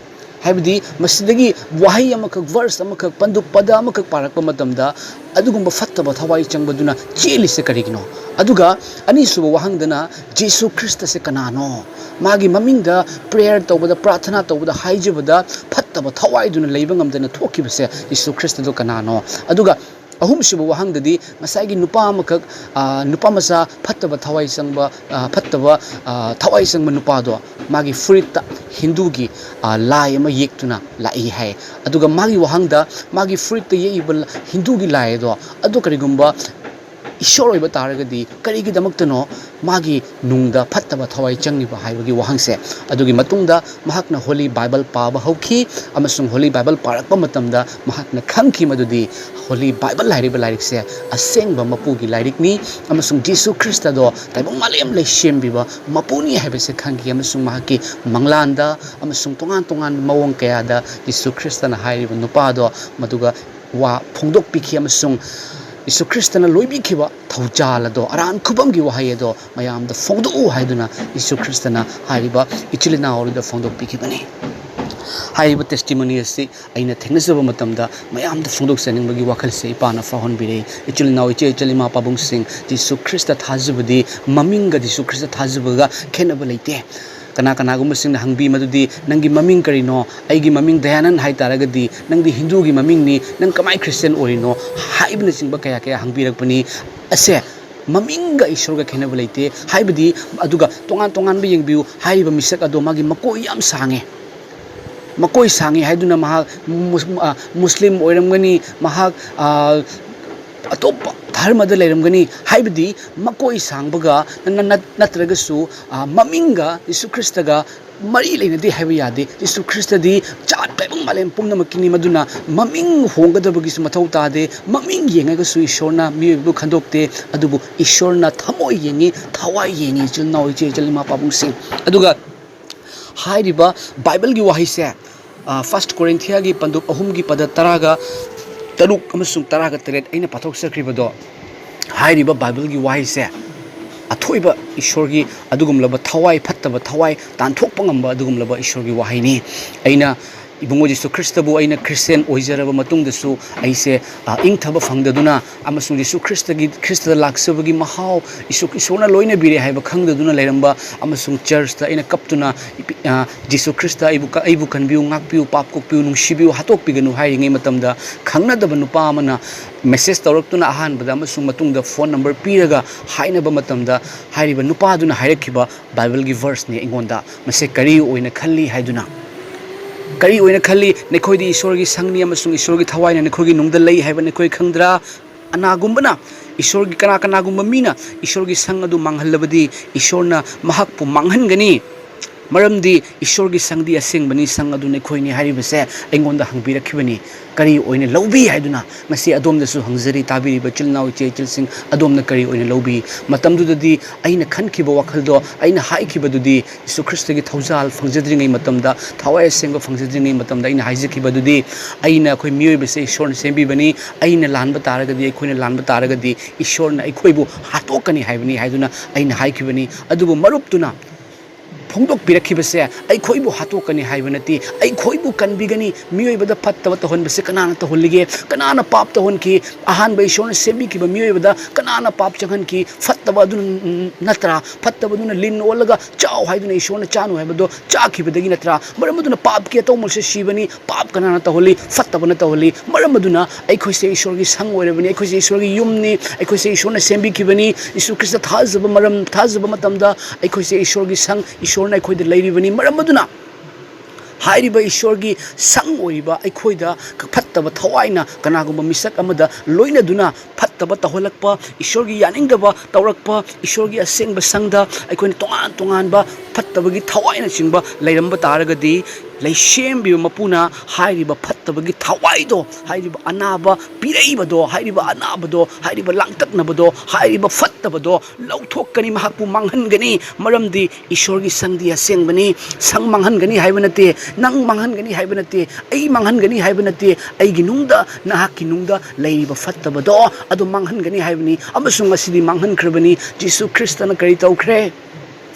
ꯍꯥꯏꯕꯗꯤ ꯃꯁꯤꯗꯒꯤ ꯋꯥꯍꯩ ꯑꯃꯈꯛ, verse ꯑꯃꯈꯛ, ꯄꯟꯗꯨꯞ ꯄꯗ ꯑꯃꯈꯛ ꯄꯥꯔꯛꯄ ꯃꯇꯝꯗ ꯑꯗꯨꯒꯨꯝꯕ ꯐꯠꯇꯕ ꯊꯋꯥꯏ ꯆꯪꯕꯗꯨꯅ ꯆꯦꯜꯂꯤꯁꯦ ꯀꯔꯤꯒꯤꯅꯣ? ꯑꯗꯨꯒ ꯑꯅꯤꯁꯨꯕ ꯋꯥꯍꯪꯗꯅ, ꯖꯤꯁꯨ ꯈ꯭ꯔꯤꯁꯇꯁꯦ ꯀꯅꯥꯅꯣ? ꯃꯥꯒꯤ ꯃꯃꯤꯡꯗ prayer ꯇꯧꯕꯗ, ꯄ꯭ꯔꯥꯊꯅꯥ ꯇꯧꯕꯗ, ꯍꯥꯏꯖꯕꯗ ꯐꯠꯇꯕ ꯊꯋꯥꯏꯗꯨꯅ ꯂꯩꯕ ꯉꯝꯗꯅ ꯊꯣꯛꯈꯤꯕꯁꯦ ꯖꯤꯁꯨ ꯈ꯭ꯔꯤꯁꯇꯗꯣ ꯀꯅꯥꯅꯣ? ꯑꯗꯨꯒ ꯑꯍꯨꯝꯁꯨꯕ ꯋꯥꯍꯪꯗꯗꯤ ꯉꯁꯥꯏꯒꯤ ꯅꯨꯄꯥ ꯑꯃꯈꯛ, ꯑ, ꯅꯨꯄꯥ ꯃꯆꯥ ꯐꯠꯇꯕ ꯊꯋꯥꯏ ꯆꯪꯕ, ꯑ, ꯐꯠꯇꯕ, ꯑ, ꯊꯋꯥꯏ ꯆꯪꯕ ꯅꯨꯄꯥꯗꯣ ꯃꯥꯒꯤ ꯐꯨꯔꯤꯠꯇ ꯍꯤꯟꯗꯨꯒꯤ, ꯑ, ꯂꯥꯏ ꯑꯃ ꯌꯦꯛꯇꯨꯅ ꯂꯥꯛꯏ ꯍꯥꯏ꯫ ꯑꯗꯨꯒ ꯃꯥꯒꯤ ꯋꯥꯍꯪꯗ ꯃꯥꯒꯤ ꯐꯨꯔꯤꯠꯇ ꯌꯦꯛꯏꯕ ꯂ-, ꯍꯤꯟꯗꯨꯒꯤ ꯂꯥꯏ ꯑꯗꯣ, ꯑꯗꯨ ꯀꯔꯤꯒꯨꯝꯕ ꯏꯁꯣꯔ ꯑꯣꯏꯕ ꯇꯥꯔꯒꯗꯤ ꯀꯔꯤꯒꯤꯗꯃꯛꯇꯅꯣ ꯃꯥꯒꯤ ꯅꯨꯡꯗ ꯐꯠꯇꯕ ꯊꯋꯥꯏ ꯆꯪꯂꯤꯕ ꯍꯥꯏꯕꯒꯤ ꯋꯥꯍꯪꯁꯦ꯫ ꯑꯗꯨꯒꯤ ꯃꯇꯨꯡꯗ ꯃꯍꯥꯛꯅ Holy Bible ꯄꯥꯕ ꯍꯧꯈꯤ, ꯑꯃꯁꯨꯡ Holy Bible ꯄꯥꯔꯛꯄ ꯃꯇꯝꯗ ꯃꯍꯥꯛꯅ ꯈꯪꯈꯤ ꯃꯗꯨꯗꯤ Holy Bible ꯍꯥꯏꯔꯤꯕ ꯂꯥꯏꯔꯤꯛꯁꯦ ꯑꯁꯦꯡꯕ ꯃꯄꯨꯒꯤ ꯂꯥꯏꯔꯤꯛꯅꯤ, ꯑꯃꯁꯨꯡ ꯖꯤꯁꯨ ꯈ꯭ꯔꯤꯁꯇꯗꯣ ꯇꯥꯏꯕꯪ ꯃꯥꯂꯦꯝ ꯂꯩ ꯁꯦꯝꯕꯤꯕ ꯃꯄꯨꯅꯤ ꯍꯥꯏꯕꯁꯦ ꯈꯪꯈꯤ꯫ ꯑꯃꯁꯨꯡ ꯃꯍꯥꯛꯀꯤ ꯃꯪꯂꯥꯟꯗ ꯑꯃꯁꯨꯡ ꯇꯣꯉꯥꯟ ꯇꯣꯉꯥꯟꯕ ꯃꯑꯣꯡ ꯀꯌꯥꯗ ꯖꯤꯁꯨ ꯈ꯭ꯔꯤꯁꯇꯅ ꯍꯥꯏꯔꯤꯕ ꯅꯨꯄꯥꯗꯣ ꯃꯗꯨꯒ ꯋꯥ ꯐꯣꯡꯗꯣꯛꯄꯤꯈꯤ, ꯑꯃꯁꯨꯡ ꯖꯤꯁꯨ ꯈ꯭ꯔꯤꯁꯇꯅ ꯂꯣꯏꯕꯤꯈꯤꯕ ꯊꯧꯖꯥꯜ ꯑꯗꯣ, ꯑꯔꯥꯟ ꯈꯨꯕꯝꯒꯤ ꯋꯥꯍꯩ ꯑꯗꯣ ꯃꯌꯥꯝꯗ ꯐꯣꯡꯗꯣꯛꯎ ꯍꯥꯏꯗꯨꯅ ꯖꯤꯁꯨ ꯈ꯭ꯔꯤꯁꯇꯅ ꯍꯥꯏꯔꯤꯕ ꯏꯆꯤꯜ ꯏꯅꯥꯎ ꯑꯗꯨꯗ ꯐꯣꯡꯗꯣꯛꯄꯤꯈꯤꯕꯅꯤ꯫ ꯍꯥꯏꯔꯤꯕ testimony ꯑꯁꯤ ꯑꯩꯅ ꯊꯦꯡꯅꯖꯕ ꯃꯇꯝꯗ ꯃꯌꯥꯝꯗ ꯐꯣꯡꯗꯣꯛꯆꯅꯤꯡꯕꯒꯤ ꯋꯥꯈꯜꯁꯦ ꯏꯄꯥꯅ ꯐꯥꯎꯍꯟꯕꯤꯔꯦ꯫ ꯏꯆꯤꯜ ꯏꯅꯥꯎ, ꯏꯆꯦ ꯏꯆꯜ, ꯏꯃꯥ ꯄꯥꯕꯨꯡꯁꯤꯡ, ꯖꯤꯁꯨ ꯈ꯭ꯔꯤꯁꯇ ꯊꯥꯖꯕꯗꯤ ꯃꯃꯤꯡꯒ ꯖꯤꯁꯨ ꯈ꯭ꯔꯤꯁꯇ ꯊꯥꯖꯕꯒ ꯈꯦꯠꯅꯕ ꯂꯩꯇꯦ꯫ ꯀꯅꯥ ꯀꯅꯥꯒꯨꯝꯕꯁꯤꯡꯅ ꯍꯪꯕꯤ ꯃꯗꯨꯗꯤ, "ꯅꯪꯒꯤ ꯃꯃꯤꯡ ꯀꯔꯤꯅꯣ?" "ꯑꯩꯒꯤ ꯃꯃꯤꯡ ꯗꯌꯥꯅꯟ ꯍꯥꯏꯇꯥꯔꯒꯗꯤ, ꯅꯪꯗꯤ ꯍꯤꯟꯗꯨꯒꯤ ꯃꯃꯤꯡꯅꯤ, ꯅꯪ ꯀꯃꯥꯏ ꯈ꯭ꯔꯤꯁꯇꯤꯌꯥꯟ ꯑꯣꯏꯔꯤꯅꯣ?" ꯍꯥꯏꯕꯅꯆꯤꯡꯕ ꯀꯌꯥ ꯀꯌꯥ ꯍꯪꯕꯤꯔꯛꯄꯅꯤ꯫ ꯑꯁꯦ, ꯃꯃꯤꯡꯒ ꯏꯁꯣꯔꯒ ꯈꯦꯠꯅꯕ ꯂꯩꯇꯦ꯫ ꯍꯥꯏꯕꯗꯤ, ꯑꯗꯨꯒ ꯇꯣꯉꯥꯟ ꯇꯣꯉꯥꯟꯕ ꯌꯦꯡꯕꯤꯌꯨ, ꯍꯥꯏꯔꯤꯕ ꯃꯤꯁꯛ ꯑꯗꯣ ꯃꯥꯒꯤ ꯃꯀꯣꯏ ꯌꯥꯝ ꯁꯥꯡꯉꯦ꯫ ꯃꯀꯣꯏ ꯁꯥꯡꯉꯤ ꯍꯥꯏꯗꯨꯅ ꯃꯍꯥꯛ ꯃꯨꯁ-, ꯑ, ꯃꯨꯁꯂꯤꯝ ꯑꯣꯏꯔꯝꯒꯅꯤ, ꯃꯍꯥꯛ, ꯑ, ꯑꯇꯣꯞꯄ ꯙꯔꯃꯗ ꯂꯩꯔꯝꯒꯅꯤ꯫ ꯍꯥꯏꯕꯗꯤ ꯃꯀꯣꯏ ꯁꯥꯡꯕꯒ ꯅ-, ꯅ-, ꯅꯠꯇ꯭ꯔꯒꯁꯨ, ꯑ, ꯃꯃꯤꯡꯒ ꯌꯤꯁꯨ ꯈ꯭ꯔꯤꯁꯇꯒ ꯃꯔꯤ ꯂꯩꯅꯗꯦ ꯍꯥꯏꯕ ꯌꯥꯗꯦ꯫ ꯌꯤꯁꯨ ꯈ꯭ꯔꯤꯁꯇꯗꯤ ꯖꯥꯠ ꯇꯥꯏꯕꯪ ꯃꯥꯂꯦꯝ ꯄꯨꯝꯅꯃꯛꯀꯤꯅꯤ, ꯃꯗꯨꯅ ꯃꯃꯤꯡ ꯍꯣꯡꯒꯗꯕꯒꯤꯁꯨ ꯃꯊꯧ ꯇꯥꯗꯦ꯫ ꯃꯃꯤꯡ ꯌꯦꯡꯉꯒꯁꯨ ꯏꯁꯣꯔꯅ ꯃꯤꯑꯣꯏꯕꯕꯨ ꯈꯟꯗꯣꯛꯇꯦ, ꯑꯗꯨꯕꯨ ꯏꯁꯣꯔꯅ ꯊꯃꯣꯏ ꯌꯦꯡꯉꯤ, ꯊꯋꯥꯏ ꯌꯦꯡꯉꯤ, ꯏꯆꯤꯜ ꯏꯅꯥꯎ, ꯏꯆꯦ ꯏꯆꯜ, ꯏꯃꯥ ꯄꯥꯕꯨꯡꯁꯤꯡ꯫ ꯑꯗꯨꯒ ꯍꯥꯏꯔꯤꯕ ꯕꯥꯏꯕꯜꯒꯤ ꯋꯥꯍꯩꯁꯦ, ꯑ, ꯐꯥꯔꯁꯠ ꯀꯣꯔꯤꯟꯊꯤꯌꯥꯒꯤ ꯄꯟꯗꯨꯞ ꯑꯍꯨꯝꯒꯤ ꯄꯗ ꯇꯔꯥꯒ ꯇꯔꯨꯛ ꯑꯃꯁꯨꯡ ꯇꯔꯥꯒ ꯇꯔꯦꯠ ꯑꯩꯅ ꯄꯥꯊꯣꯛꯆꯈ꯭ꯔꯤꯕꯗꯣ, ꯍꯥꯏꯔꯤꯕ ꯕꯥꯏꯕꯜꯒꯤ ꯋꯥꯍꯩꯁꯦ ꯑꯊꯣꯏꯕ ꯏꯁꯣꯔꯒꯤ ꯑꯗꯨꯒꯨꯝꯂꯕ ꯊꯋꯥꯏ ꯐꯠꯇꯕ, ꯊꯋꯥꯏ ꯇꯥꯟꯊꯣꯛꯄ ꯉꯝꯕ ꯑꯗꯨꯒꯨꯝꯂꯕ ꯏꯁꯣꯔꯒꯤ ꯋꯥꯍꯩꯅꯤ꯫ ꯑꯩꯅ ꯏꯕꯨꯡꯉꯣ ꯖꯤꯁꯨ ꯈ꯭ꯔꯤꯁꯇꯕꯨ ꯑꯩꯅ ꯈ꯭ꯔꯤꯁꯇꯤꯌꯥꯟ ꯑꯣꯏꯖꯔꯕ ꯃꯇꯨꯡꯗꯁꯨ ꯑꯩꯁꯦ, ꯑ, ꯏꯪꯊꯕ ꯐꯪꯗꯗꯨꯅ ꯑꯃꯁꯨꯡ ꯖꯤꯁꯨ ꯈ꯭ꯔꯤꯁꯇꯒꯤ, ꯈ꯭ꯔꯤꯁꯇꯗ ꯂꯥꯛꯆꯕꯒꯤ ꯃꯍꯥꯎ, ꯏꯁꯨ-, ꯏꯁꯣꯔꯅ ꯂꯣꯏꯅꯕꯤꯔꯦ ꯍꯥꯏꯕ ꯈꯪꯗꯗꯨꯅ ꯂꯩꯔꯝꯕ, ꯑꯃꯁꯨꯡ ꯆꯔꯆꯇ ꯑꯩꯅ ꯀꯞꯇꯨꯅ, "ꯑ, ꯖꯤꯁꯨ ꯈ꯭ꯔꯤꯁꯇ, ꯑꯩꯕꯨ ꯀ-, ꯑꯩꯕꯨ ꯀꯟꯕꯤꯌꯨ, ꯉꯥꯛꯄꯤꯌꯨ, ꯄꯥꯞ ꯀꯣꯛꯄꯤꯌꯨ, ꯅꯨꯡꯁꯤꯕꯤꯌꯨ, ꯍꯥꯠꯇꯣꯛꯄꯤꯒꯅꯨ" ꯍꯥꯏꯔꯤꯉꯩ ꯃꯇꯝꯗ, ꯈꯪꯅꯗꯕ ꯅꯨꯄꯥ ꯑꯃꯅ ꯃꯦꯁꯦꯖ ꯇꯧꯔꯛꯇꯨꯅ ꯑꯍꯥꯟꯕꯗ ꯑꯃꯁꯨꯡ ꯃꯇꯨꯡꯗ ꯐꯣꯟ ꯅꯝꯕꯔ ꯄꯤꯔꯒ ꯍꯥꯏꯅꯕ ꯃꯇꯝꯗ, ꯍꯥꯏꯔꯤꯕ ꯅꯨꯄꯥꯗꯨꯅ ꯍꯥꯏꯔꯛꯈꯤꯕ ꯕꯥꯏꯕꯜꯒꯤ ꯚꯔꯁꯅꯤ ꯑꯩꯉꯣꯟꯗ꯫ ꯃꯁꯤ ꯀꯔꯤ ꯑꯣꯏꯅ ꯈꯜꯂꯤ ꯍꯥꯏꯗꯨꯅ, ꯀꯔꯤ ꯑꯣꯏꯅ ꯈꯜꯂꯤ? "ꯅꯈꯣꯏꯗꯤ ꯏꯁꯣꯔꯒꯤ ꯁꯪꯅꯤ ꯑꯃꯁꯨꯡ ꯏꯁꯣꯔꯒꯤ ꯊꯋꯥꯏꯅ ꯅꯈꯣꯏꯒꯤ ꯅꯨꯡꯗ ꯂꯩ ꯍꯥꯏꯕ ꯅꯈꯣꯏ ꯈꯪꯗ꯭ꯔꯥ?" ꯀꯅꯥꯒꯨꯝꯕꯅ, ꯏꯁꯣꯔꯒꯤ, ꯀꯅꯥ ꯀꯅꯥꯒꯨꯝꯕ ꯃꯤꯅ ꯏꯁꯣꯔꯒꯤ ꯁꯪ ꯑꯗꯨ ꯃꯥꯡꯍꯜꯂꯕꯗꯤ ꯏꯁꯣꯔꯅ ꯃꯍꯥꯛꯄꯨ ꯃꯥꯡꯍꯟꯒꯅꯤ꯫ ꯃꯔꯝꯗꯤ ꯏꯁꯣꯔꯒꯤ ꯁꯪꯗꯤ ꯑꯁꯦꯡꯕꯅꯤ, ꯁꯪ ꯑꯗꯨ ꯅꯈꯣꯏꯅꯤ ꯍꯥꯏꯔꯤꯕꯁꯦ ꯑꯩꯉꯣꯟꯗ ꯍꯪꯕꯤꯔꯛꯈꯤꯕꯅꯤ꯫ ꯀꯔꯤ ꯑꯣꯏꯅ ꯂꯧꯕꯤ ꯍꯥꯏꯗꯨꯅ ꯉꯁꯤ ꯑꯗꯣꯝꯗꯁꯨ ꯍꯪꯖꯔꯤ, ꯇꯥꯕꯤꯔꯤꯕ ꯏꯆꯤꯜ ꯏꯅꯥꯎ, ꯏꯆꯦ ꯏꯆꯜꯁꯤꯡ, ꯑꯗꯣꯝꯅ ꯀꯔꯤ ꯑꯣꯏꯅ ꯂꯧꯕꯤ? ꯃꯇꯝꯗꯨꯗꯗꯤ ꯑꯩꯅ ꯈꯟꯈꯤꯕ ꯋꯥꯈꯜꯗꯣ, ꯑꯩꯅ ꯍꯥꯏꯈꯤꯕꯗꯨꯗꯤ, ꯌꯤꯁꯨ ꯈ꯭ꯔꯤꯁꯇꯒꯤ ꯊꯧꯖꯥꯜ ꯐꯪꯖꯗ꯭ꯔꯤꯉꯩ ꯃꯇꯝꯗ, ꯊꯋꯥꯏ ꯑꯁꯦꯡꯕ ꯐꯪꯖꯗ꯭ꯔꯤꯉꯩ ꯃꯇꯝꯗ ꯑꯩꯅ ꯍꯥꯏꯖꯈꯤꯕꯗꯨꯗꯤ, ꯑꯩꯅ, ꯑꯩꯈꯣꯏ ꯃꯤꯑꯣꯏꯕꯁꯦ ꯏꯁꯣꯔꯅ ꯁꯦꯝꯕꯤꯕꯅꯤ, ꯑꯩꯅ ꯂꯥꯟꯕ ꯇꯥꯔꯒꯗꯤ, ꯑꯩꯈꯣꯏꯅ ꯂꯥꯟꯕ ꯇꯥꯔꯒꯗꯤ ꯏꯁꯣꯔꯅ ꯑꯩꯈꯣꯏꯕꯨ ꯍꯥꯠꯇꯣꯛꯀꯅꯤ ꯍꯥꯏꯕꯅꯤ ꯍꯥꯏꯗꯨꯅ ꯑꯩꯅ ꯍꯥꯏꯈꯤꯕꯅꯤ꯫ ꯑꯗꯨꯕꯨ ꯃꯔꯨꯞꯇꯨꯅ ꯐꯣꯡꯗꯣꯛꯄꯤꯔꯛꯈꯤꯕꯁꯦ ꯑꯩꯈꯣꯏꯕꯨ ꯍꯥꯠꯇꯣꯛꯀꯅꯤ ꯍꯥꯏꯕ ꯅꯠꯇꯦ, ꯑꯩꯈꯣꯏꯕꯨ ꯀꯟꯕꯤꯒꯅꯤ꯫ ꯃꯤꯑꯣꯏꯕꯗ ꯐꯠꯇꯕ ꯇꯧꯍꯟꯕꯁꯦ ꯀꯅꯥꯅ ꯇꯧꯍꯜꯂꯤꯒꯦ? ꯀꯅꯥꯅ ꯄꯥꯞ ꯇꯧꯍꯟꯈꯤ? ꯑꯍꯥꯟꯕ ꯏꯁꯣꯔꯅ ꯁꯦꯝꯕꯤꯈꯤꯕ ꯃꯤꯑꯣꯏꯕꯗ ꯀꯅꯥꯅ ꯄꯥꯞ ꯆꯪꯍꯟꯈꯤ? ꯐꯠꯇꯕ ꯑꯗꯨꯅ ꯅꯠꯇ꯭ꯔꯥ? ꯐꯠꯇꯕꯗꯨꯅ ꯂꯤꯟ ꯑꯣꯜꯂꯒ ꯆꯥꯎ ꯍꯥꯏꯗꯨꯅ ꯏꯁꯣꯔꯅ ꯆꯥꯅꯨ ꯍꯥꯏꯕꯗꯣ ꯆꯥꯈꯤꯕꯗꯒꯤ ꯅꯠꯇ꯭ꯔꯥ? ꯃꯔꯝ ꯑꯗꯨꯅ ꯄꯥꯞꯀꯤ ꯑꯇꯧꯃꯜꯁꯦ ꯁꯤꯕꯅꯤ꯫ ꯄꯥꯞ ꯀꯅꯥꯅ ꯇꯧꯍꯜꯂꯤ? ꯐꯠꯇꯕꯅ ꯇꯧꯍꯜꯂꯤ꯫ ꯃꯔꯝ ꯑꯗꯨꯅ ꯑꯩꯈꯣꯏꯁꯦ ꯏꯁꯣꯔꯒꯤ ꯁꯪ ꯑꯣꯏꯔꯕꯅꯤ, ꯑꯩꯈꯣꯏꯁꯦ ꯏꯁꯣꯔꯒꯤ ꯌꯨꯝꯅꯤ, ꯑꯩꯈꯣꯏꯁꯦ ꯏꯁꯣꯔꯅ ꯁꯦꯝꯕꯤꯈꯤꯕꯅꯤ꯫ ꯌꯤꯁꯨ ꯈ꯭ꯔꯤꯁꯇ ꯊꯥꯖꯕ ꯃꯔꯝ, ꯊꯥꯖꯕ ꯃꯇꯝꯗ ꯑꯩꯈꯣꯏꯁꯦ ꯏꯁꯣꯔꯒꯤ ꯁꯪ, ꯏꯁꯣꯔꯅ ꯑꯩꯈꯣꯏꯗ ꯂꯩꯔꯤꯕꯅꯤ꯫ ꯃꯔꯝ ꯑꯗꯨꯅ ꯍꯥꯏꯔꯤꯕ ꯏꯁꯣꯔꯒꯤ ꯁꯪ ꯑꯣꯏꯔꯤꯕ ꯑꯩꯈꯣꯏꯗ ꯐꯠꯇꯕ ꯊꯋꯥꯏꯅ ꯀꯅꯥꯒꯨꯝꯕ ꯃꯤꯁꯛ ꯑꯃꯗ ꯂꯣꯏꯅꯗꯨꯅ ꯐꯠꯇꯕ ꯇꯧꯍꯜꯂꯛꯄ, ꯏꯁꯣꯔꯒꯤ ꯌꯥꯅꯤꯡꯗꯕ ꯇꯧꯔꯛꯄ, ꯏꯁꯣꯔꯒꯤ ꯑꯁꯦꯡꯕ ꯁꯪꯗ ꯑꯩꯈꯣꯏꯅ ꯇꯣꯉꯥꯟ ꯇꯣꯉꯥꯟꯕ ꯐꯠꯇꯕꯒꯤ ꯊꯋꯥꯏꯅꯆꯤꯡꯕ ꯂꯩꯔꯝꯕ ꯇꯥꯔꯒꯗꯤ, ꯂꯩꯁꯦꯝꯕꯤꯕ ꯃꯄꯨꯅ ꯍꯥꯏꯔꯤꯕ ꯐꯠꯇꯕꯒꯤ ꯊꯋꯥꯏꯗꯣ, ꯍꯥꯏꯔꯤꯕ ꯑꯅꯥꯕ ꯄꯤꯔꯛꯏꯕꯗꯣ, ꯍꯥꯏꯔꯤꯕ ꯑꯅꯥꯕꯗꯣ, ꯍꯥꯏꯔꯤꯕ ꯂꯥꯡꯇꯛꯅꯕꯗꯣ, ꯍꯥꯏꯔꯤꯕ ꯐꯠꯇꯕꯗꯣ ꯂꯧꯊꯣꯛꯀꯅꯤ, ꯃꯍꯥꯛꯄꯨ ꯃꯥꯡꯍꯟꯒꯅꯤ꯫ ꯃꯔꯝꯗꯤ ꯏꯁꯣꯔꯒꯤ ꯁꯪꯗꯤ ꯑꯁꯦꯡꯕꯅꯤ꯫ ꯁꯪ ꯃꯥꯡꯍꯟꯒꯅꯤ ꯍꯥꯏꯕ ꯅꯠꯇꯦ, ꯅꯪ ꯃꯥꯡꯍꯟꯒꯅꯤ ꯍꯥꯏꯕ ꯅꯠꯇꯦ, ꯑꯩ ꯃꯥꯡꯍꯟꯒꯅꯤ ꯍꯥꯏꯕ ꯅꯠꯇꯦ, ꯑꯩꯒꯤ ꯅꯨꯡꯗ, ꯅꯍꯥꯛꯀꯤ ꯅꯨꯡꯗ ꯂꯩꯔꯤꯕ ꯐꯠꯇꯕꯗꯣ ꯑꯗꯨ ꯃꯥꯡꯍꯟꯒꯅꯤ ꯍꯥꯏꯕꯅꯤ꯫ ꯑꯃꯁꯨꯡ ꯉꯁꯤꯗꯤ ꯃꯥꯡꯍꯟꯈ꯭ꯔꯕꯅꯤ꯫ ꯖꯤꯁꯨ ꯈ꯭ꯔꯤꯁꯇꯅ ꯀꯔꯤ ꯇꯧꯈ꯭ꯔꯦ?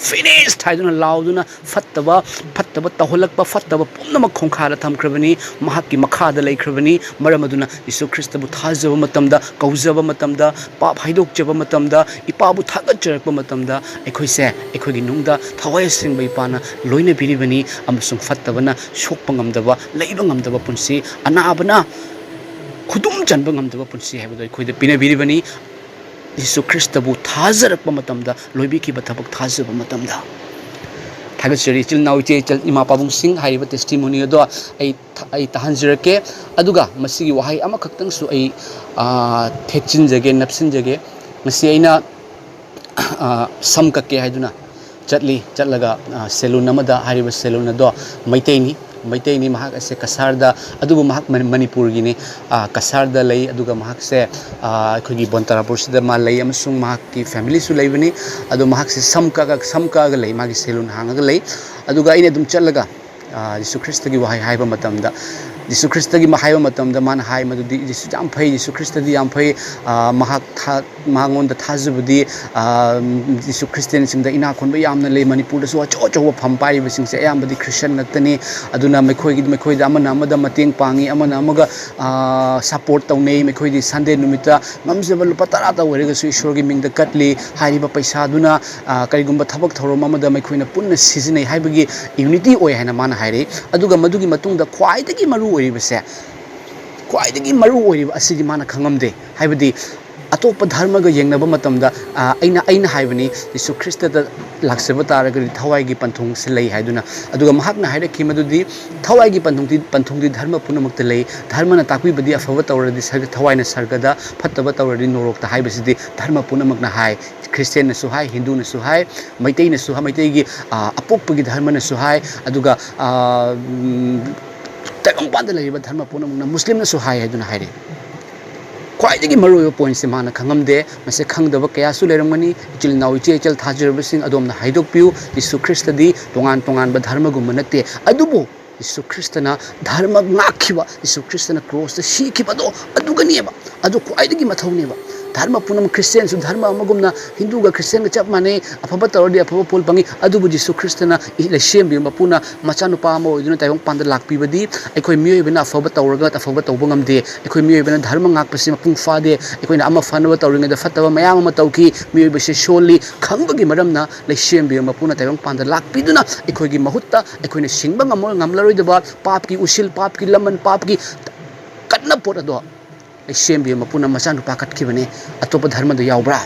"Finished" ꯍꯥꯏꯗꯨꯅ ꯂꯥꯎꯗꯨꯅ ꯐꯠꯇꯕ, ꯐꯠꯇꯕ ꯇꯧꯍꯜꯂꯛꯄ, ꯐꯠꯇꯕ ꯄꯨꯝꯅꯃꯛ ꯈꯣꯡꯈꯥꯗ ꯊꯝꯈ꯭ꯔꯕꯅꯤ꯫ ꯃꯍꯥꯛꯀꯤ ꯃꯈꯥꯗ ꯂꯩꯈ꯭ꯔꯕꯅꯤ꯫ ꯃꯔꯝ ꯑꯗꯨꯅ ꯌꯤꯁꯨ ꯈ꯭ꯔꯤꯁꯇꯕꯨ ꯊꯥꯖꯕ ꯃꯇꯝꯗ, ꯀꯧꯖꯕ ꯃꯇꯝꯗ, ꯄꯥꯞ ꯍꯥꯏꯗꯣꯛꯆꯕ ꯃꯇꯝꯗ, ꯏꯄꯥꯕꯨ ꯊꯥꯒꯠꯆꯔꯛꯄ ꯃꯇꯝꯗ, ꯑꯩꯈꯣꯏꯁꯦ ꯑꯩꯈꯣꯏꯒꯤ ꯅꯨꯡꯗ ꯊꯋꯥꯏ ꯑꯁꯦꯡꯕ ꯏꯄꯥꯅ ꯂꯣꯏꯅꯕꯤꯔꯤꯕꯅꯤ꯫ ꯑꯃꯁꯨꯡ ꯐꯠꯇꯕꯅ ꯁꯣꯛꯄ ꯉꯝꯗꯕ, ꯂꯩꯕ ꯉꯝꯗꯕ ꯄꯨꯟꯁꯤ, ꯑꯅꯥꯕꯅ ꯈꯨꯗꯨꯝ ꯆꯟꯕ ꯉꯝꯗꯕ ꯄꯨꯟꯁꯤ ꯍꯥꯏꯕꯗꯨ ꯑꯩꯈꯣꯏꯗ ꯄꯤꯅꯕꯤꯔꯤꯕꯅꯤ꯫ ꯌꯤꯁꯨ ꯈ꯭ꯔꯤꯁꯇꯕꯨ ꯊꯥꯖꯔꯛꯄ ꯃꯇꯝꯗ, ꯂꯣꯏꯕꯤꯈꯤꯕ ꯊꯕꯛ ꯊꯥꯖꯕ ꯃꯇꯝꯗ꯫ ꯊꯥꯒꯠꯆꯔꯤ ꯏꯆꯤꯜ ꯏꯅꯥꯎ, ꯏꯆꯦ ꯏꯆꯜ, ꯏꯃꯥ ꯄꯥꯕꯨꯡꯁꯤꯡ, ꯍꯥꯏꯔꯤꯕ testimony ꯑꯗꯣ ꯑꯩ ꯊ-, ꯑꯩ ꯇꯥꯍꯟꯖꯔꯛꯀꯦ꯫ ꯑꯗꯨꯒ ꯃꯁꯤꯒꯤ ꯋꯥꯍꯩ ꯑꯃꯈꯛꯇꯪꯁꯨ ꯑꯩ, ꯑꯥ, ꯊꯦꯠꯆꯤꯟꯖꯒꯦ, ꯅꯞꯁꯤꯟꯖꯒꯦ꯫ ꯉꯁꯤ ꯑꯩꯅ, ꯑꯥ, ꯁꯝ ꯀꯛꯀꯦ ꯍꯥꯏꯗꯨꯅ ꯆꯠꯂꯤ꯫ ꯆꯠꯂꯒ, ꯑꯥ, salon ꯑꯃꯗ, ꯍꯥꯏꯔꯤꯕ salon ꯑꯗꯣ ꯃꯩꯇꯩꯅꯤ, ꯃꯩꯇꯩꯅꯤ꯫ ꯃꯍꯥꯛ ꯑꯁꯦ ꯀꯁꯥꯔꯗ, ꯑꯗꯨꯕꯨ ꯃꯍꯥꯛ ꯃꯅꯤ-, ꯃꯅꯤꯄꯨꯔꯒꯤꯅꯤ꯫ ꯑꯥ, ꯀꯁꯥꯔꯗ ꯂꯩ꯫ ꯑꯗꯨꯒ ꯃꯍꯥꯛꯁꯦ, ꯑꯥ, ꯑꯩꯈꯣꯏꯒꯤ ꯕꯣꯟꯇꯥꯔꯥꯄꯨꯔꯁꯤꯗ ꯃꯥ ꯂꯩ ꯑꯃꯁꯨꯡ ꯃꯍꯥꯛꯀꯤ familyꯁꯨ ꯂꯩꯕꯅꯤ꯫ ꯑꯗꯣ ꯃꯍꯥꯛꯁꯦ ꯁꯝ ꯀꯛꯑ-, ꯁꯝ ꯀꯛꯑꯒ ꯂꯩ, ꯃꯥꯒꯤ salon ꯍꯥꯡꯉꯒ ꯂꯩ꯫ ꯑꯗꯨꯒ ꯑꯩꯅ ꯑꯗꯨꯝ ꯆꯠꯂꯒ, ꯑꯥ, ꯌꯤꯁꯨ ꯈ꯭ꯔꯤꯁꯇꯒꯤ ꯋꯥꯍꯩ ꯍꯥꯏꯕ ꯃꯇꯝꯗ, ꯖꯤꯁꯨ ꯈ꯭ꯔꯤꯁꯇꯒꯤ ꯃ-, ꯍꯥꯏꯕ ꯃꯇꯝꯗ ꯃꯥꯅ ꯍꯥꯏ ꯃꯗꯨꯗꯤ, "ꯖꯤꯁꯨ ꯌꯥꯝ ꯐꯩ, ꯖꯤꯁꯨ ꯈ꯭ꯔꯤꯁꯇꯗꯤ ꯌꯥꯝ ꯐꯩ, ꯑ, ꯃꯍꯥꯛ ꯊꯥ-, ꯃꯉꯣꯟꯗ ꯊꯥꯖꯕꯗꯤ, ꯑ, ꯖꯤꯁꯨ ꯈ꯭ꯔꯤꯁꯇꯤꯌꯥꯟꯁꯤꯡꯗ ꯏꯅꯥꯛ ꯈꯨꯟꯕ ꯌꯥꯝꯅ ꯂꯩ, ꯃꯅꯤꯄꯨꯔꯗꯁꯨ ꯑꯆꯧ ꯑꯆꯧꯕ ꯐꯝ ꯄꯥꯏꯔꯤꯕꯁꯤꯡꯁꯦ ꯑꯌꯥꯝꯕꯗꯤ ꯈ꯭ꯔꯤꯁꯇꯤꯌꯥꯟ ꯉꯥꯛꯇꯅꯤ, ꯑꯗꯨꯅ ꯃꯈꯣꯏꯒꯤꯗꯤ, ꯃꯈꯣꯏꯗ ꯑꯃꯅ ꯑꯃꯗ ꯃꯇꯦꯡ ꯄꯥꯡꯉꯤ, ꯑꯃꯅ ꯑꯃꯒ, ꯑ, ꯁꯄꯣꯔꯠ ꯇꯧꯅꯩ, ꯃꯈꯣꯏꯗꯤ ꯁꯟꯗꯦ ꯅꯨꯃꯤꯠꯇ ꯉꯝꯖꯕ ꯂꯨꯄꯥ ꯇꯔꯥꯇ ꯑꯣꯏꯔꯒꯁꯨ ꯏꯁꯣꯔꯒꯤ ꯃꯤꯡꯗ ꯀꯠꯂꯤ, ꯍꯥꯏꯔꯤꯕ ꯄꯩꯁꯥꯗꯨꯅ, ꯑ, ꯀꯔꯤꯒꯨꯝꯕ ꯊꯕꯛ ꯊꯧꯔꯝ ꯑꯃꯗ ꯃꯈꯣꯏꯅ ꯄꯨꯟꯅ ꯁꯤꯖꯤꯟꯅꯩ ꯍꯥꯏꯕꯒꯤ ꯌꯨꯅꯤꯇꯤ ꯑꯣꯏ" ꯍꯥꯏꯅ ꯃꯥꯅ ꯍꯥꯏꯔꯛꯏ꯫ ꯑꯗꯨꯒ ꯃꯗꯨꯒꯤ ꯃꯇꯨꯡꯗ ꯈ꯭ꯋꯥꯏꯗꯒꯤ ꯃꯔꯨ ꯑꯣꯏꯔꯤꯕꯁꯦ, ꯈ꯭ꯋꯥꯏꯗꯒꯤ ꯃꯔꯨ ꯑꯣꯏꯔꯤꯕ ꯑꯁꯤꯗꯤ ꯃꯥꯅ ꯈꯪꯉꯝꯗꯦ꯫ ꯍꯥꯏꯕꯗꯤ ꯑꯇꯣꯞꯄ ꯙꯔꯃꯒ ꯌꯦꯡꯅꯕ ꯃꯇꯝꯗ, ꯑ, ꯑꯩꯅ, ꯑꯩꯅ ꯍꯥꯏꯕꯅꯤ, ꯖꯤꯁꯨ ꯈ꯭ꯔꯤꯁꯇꯗ ꯂꯥꯛꯆꯕ ꯇꯥꯔꯒꯗꯤ ꯊꯋꯥꯏꯒꯤ ꯄꯟꯊꯨꯡꯁꯦ ꯂꯩ ꯍꯥꯏꯗꯨꯅ꯫ ꯑꯗꯨꯒ ꯃꯍꯥꯛꯅ ꯍꯥꯏꯔꯛꯈꯤ ꯃꯗꯨꯗꯤ, ꯊꯋꯥꯏꯒꯤ ꯄꯟꯊꯨꯡꯗꯤ, ꯄꯟꯊꯨꯡꯗꯤ ꯙꯔꯃ ꯄꯨꯝꯅꯃꯛꯇ ꯂꯩ꯫ ꯙꯔꯃꯅ ꯇꯥꯛꯄꯤꯕꯗꯤ ꯑꯐꯕ ꯇꯧꯔꯗꯤ ꯁꯔꯒ, ꯊꯋꯥꯏꯅ ꯁꯔꯒꯗ, ꯐꯠꯇꯕ ꯇꯧꯔꯗꯤ ꯅꯣꯔꯣꯛꯇ ꯍꯥꯏꯕꯁꯤꯗꯤ ꯙꯔꯃ ꯄꯨꯝꯅꯃꯛꯅ ꯍꯥꯏ꯫ ꯈ꯭ꯔꯤꯁꯇꯤꯌꯥꯟꯅꯁꯨ ꯍꯥꯏ, ꯍꯤꯟꯗꯨꯅꯁꯨ ꯍꯥꯏ, ꯃꯩꯇꯩꯅꯁꯨ ꯍꯥꯏ, ꯃꯩꯇꯩꯒꯤ, ꯑ, ꯑꯄꯣꯛꯄꯒꯤ ꯙꯔꯃꯅꯁꯨ ꯍꯥꯏ, ꯑꯗꯨꯒ, ꯑ, ꯎꯝ, ꯇꯥꯏꯕꯪꯄꯥꯟꯗ ꯂꯩꯔꯤꯕ ꯙꯔꯃ ꯄꯨꯝꯅꯃꯛꯅ, ꯃꯨꯁꯂꯤꯝꯅꯁꯨ ꯍꯥꯏ ꯍꯥꯏꯗꯨꯅ ꯍꯥꯏꯔꯤ꯫ ꯈ꯭ꯋꯥꯏꯗꯒꯤ ꯃꯔꯨꯑꯣꯏꯕ ꯄꯣꯏꯟꯠꯁꯦ ꯃꯥꯅ ꯈꯪꯉꯝꯗꯦ꯫ ꯃꯁꯤ ꯈꯪꯗꯕ ꯀꯌꯥꯁꯨ ꯂꯩꯔꯝꯒꯅꯤ꯫ ꯏꯆꯤꯜ ꯏꯅꯥꯎ, ꯏꯆꯦ ꯏꯆꯜ ꯊꯥꯖꯔꯕꯁꯤꯡ, ꯑꯗꯣꯝꯅ ꯍꯥꯏꯗꯣꯛꯄꯤꯌꯨ꯫ ꯖꯤꯁꯨ ꯈ꯭ꯔꯤꯁꯇꯗꯤ ꯇꯣꯉꯥꯟ ꯇꯣꯉꯥꯟꯕ ꯙꯔꯃꯒꯨꯝꯕ ꯅꯠꯇꯦ꯫ ꯑꯗꯨꯕꯨ ꯖꯤꯁꯨ ꯈ꯭ꯔꯤꯁꯇꯅ ꯙꯔꯃ ꯉꯥꯛꯈꯤꯕ, ꯖꯤꯁꯨ ꯈ꯭ꯔꯤꯁꯇꯅ ꯀ꯭ꯔꯣꯁꯇ ꯁꯤꯈꯤꯕꯗꯣ ꯑꯗꯨꯒꯅꯦꯕ꯫ ꯑꯗꯨ ꯈ꯭ꯋꯥꯏꯗꯒꯤ ꯃꯊꯧꯅꯦꯕ꯫ ꯙꯔꯃ ꯄꯨꯝꯅꯃꯛ, ꯈ꯭ꯔꯤꯁꯇꯤꯌꯥꯟꯁꯨ ꯙꯔꯃ ꯑꯃꯒꯨꯝꯅ ꯍꯤꯟꯗꯨꯒ ꯈ꯭ꯔꯤꯁꯇꯤꯌꯥꯟꯒ ꯆꯞ ꯃꯥꯟꯅꯩ, ꯑꯐꯕ ꯇꯧꯔꯗꯤ ꯑꯐꯕ ꯐꯣꯜ ꯐꯪꯉꯤ꯫ ꯑꯗꯨꯕꯨ ꯖꯤꯁꯨ ꯈ꯭ꯔꯤꯁꯇꯅ ꯂꯩꯁꯦꯝꯕꯤꯕ ꯃꯄꯨꯅ ꯃꯆꯥꯅꯨꯄꯥ ꯑꯃ ꯑꯣꯏꯗꯨꯅ ꯇꯥꯏꯕꯪꯄꯥꯟꯗ ꯂꯥꯛꯄꯤꯕꯗꯤ ꯑꯩꯈꯣꯏ ꯃꯤꯑꯣꯏꯕꯅ ꯑꯐꯕ ꯇꯧꯔꯒ ꯑꯐꯕ ꯇꯧꯕ ꯉꯝꯗꯦ꯫ ꯑꯩꯈꯣꯏ ꯃꯤꯑꯣꯏꯕꯅ ꯙꯔꯃ ꯉꯥꯛꯄꯁꯤ ꯃꯄꯨꯡ ꯐꯥꯗꯦ꯫ ꯑꯩꯈꯣꯏꯅ ꯑꯃ ꯐꯅꯕ ꯇꯧꯔꯤꯉꯩꯗ ꯐꯠꯇꯕ ꯃꯌꯥꯝ ꯑꯃ ꯇꯧꯈꯤ꯫ ꯃꯤꯑꯣꯏꯕꯁꯤ ꯁꯣꯜꯂꯤ꯫ ꯈꯪꯕꯒꯤ ꯃꯔꯝꯅ ꯂꯩꯁꯦꯝꯕꯤꯕ ꯃꯄꯨꯅ ꯇꯥꯏꯕꯪꯄꯥꯟꯗ ꯂꯥꯛꯄꯤꯗꯨꯅ ꯑꯩꯈꯣꯏꯒꯤ ꯃꯍꯨꯠꯇ ꯑꯩꯈꯣꯏꯅ ꯁꯤꯡꯕ ꯉꯝꯃ-, ꯉꯝꯂꯔꯣꯏꯗꯕ ꯄꯥꯞꯀꯤ ꯎꯁꯤꯜ, ꯄꯥꯞꯀꯤ ꯂꯃꯟ, ꯄꯥꯞꯀꯤ ꯀꯟꯅ ꯄꯣꯠ ꯑꯗꯣ ꯂꯩꯁꯦꯝꯕꯤꯕ ꯃꯄꯨꯅ ꯃꯆꯥꯅꯨꯄꯥ ꯀꯠꯈꯤꯕꯅꯤ꯫ ꯑꯇꯣꯞꯄ ꯙꯔꯃꯗ ꯌꯥꯎꯕ꯭ꯔꯥ?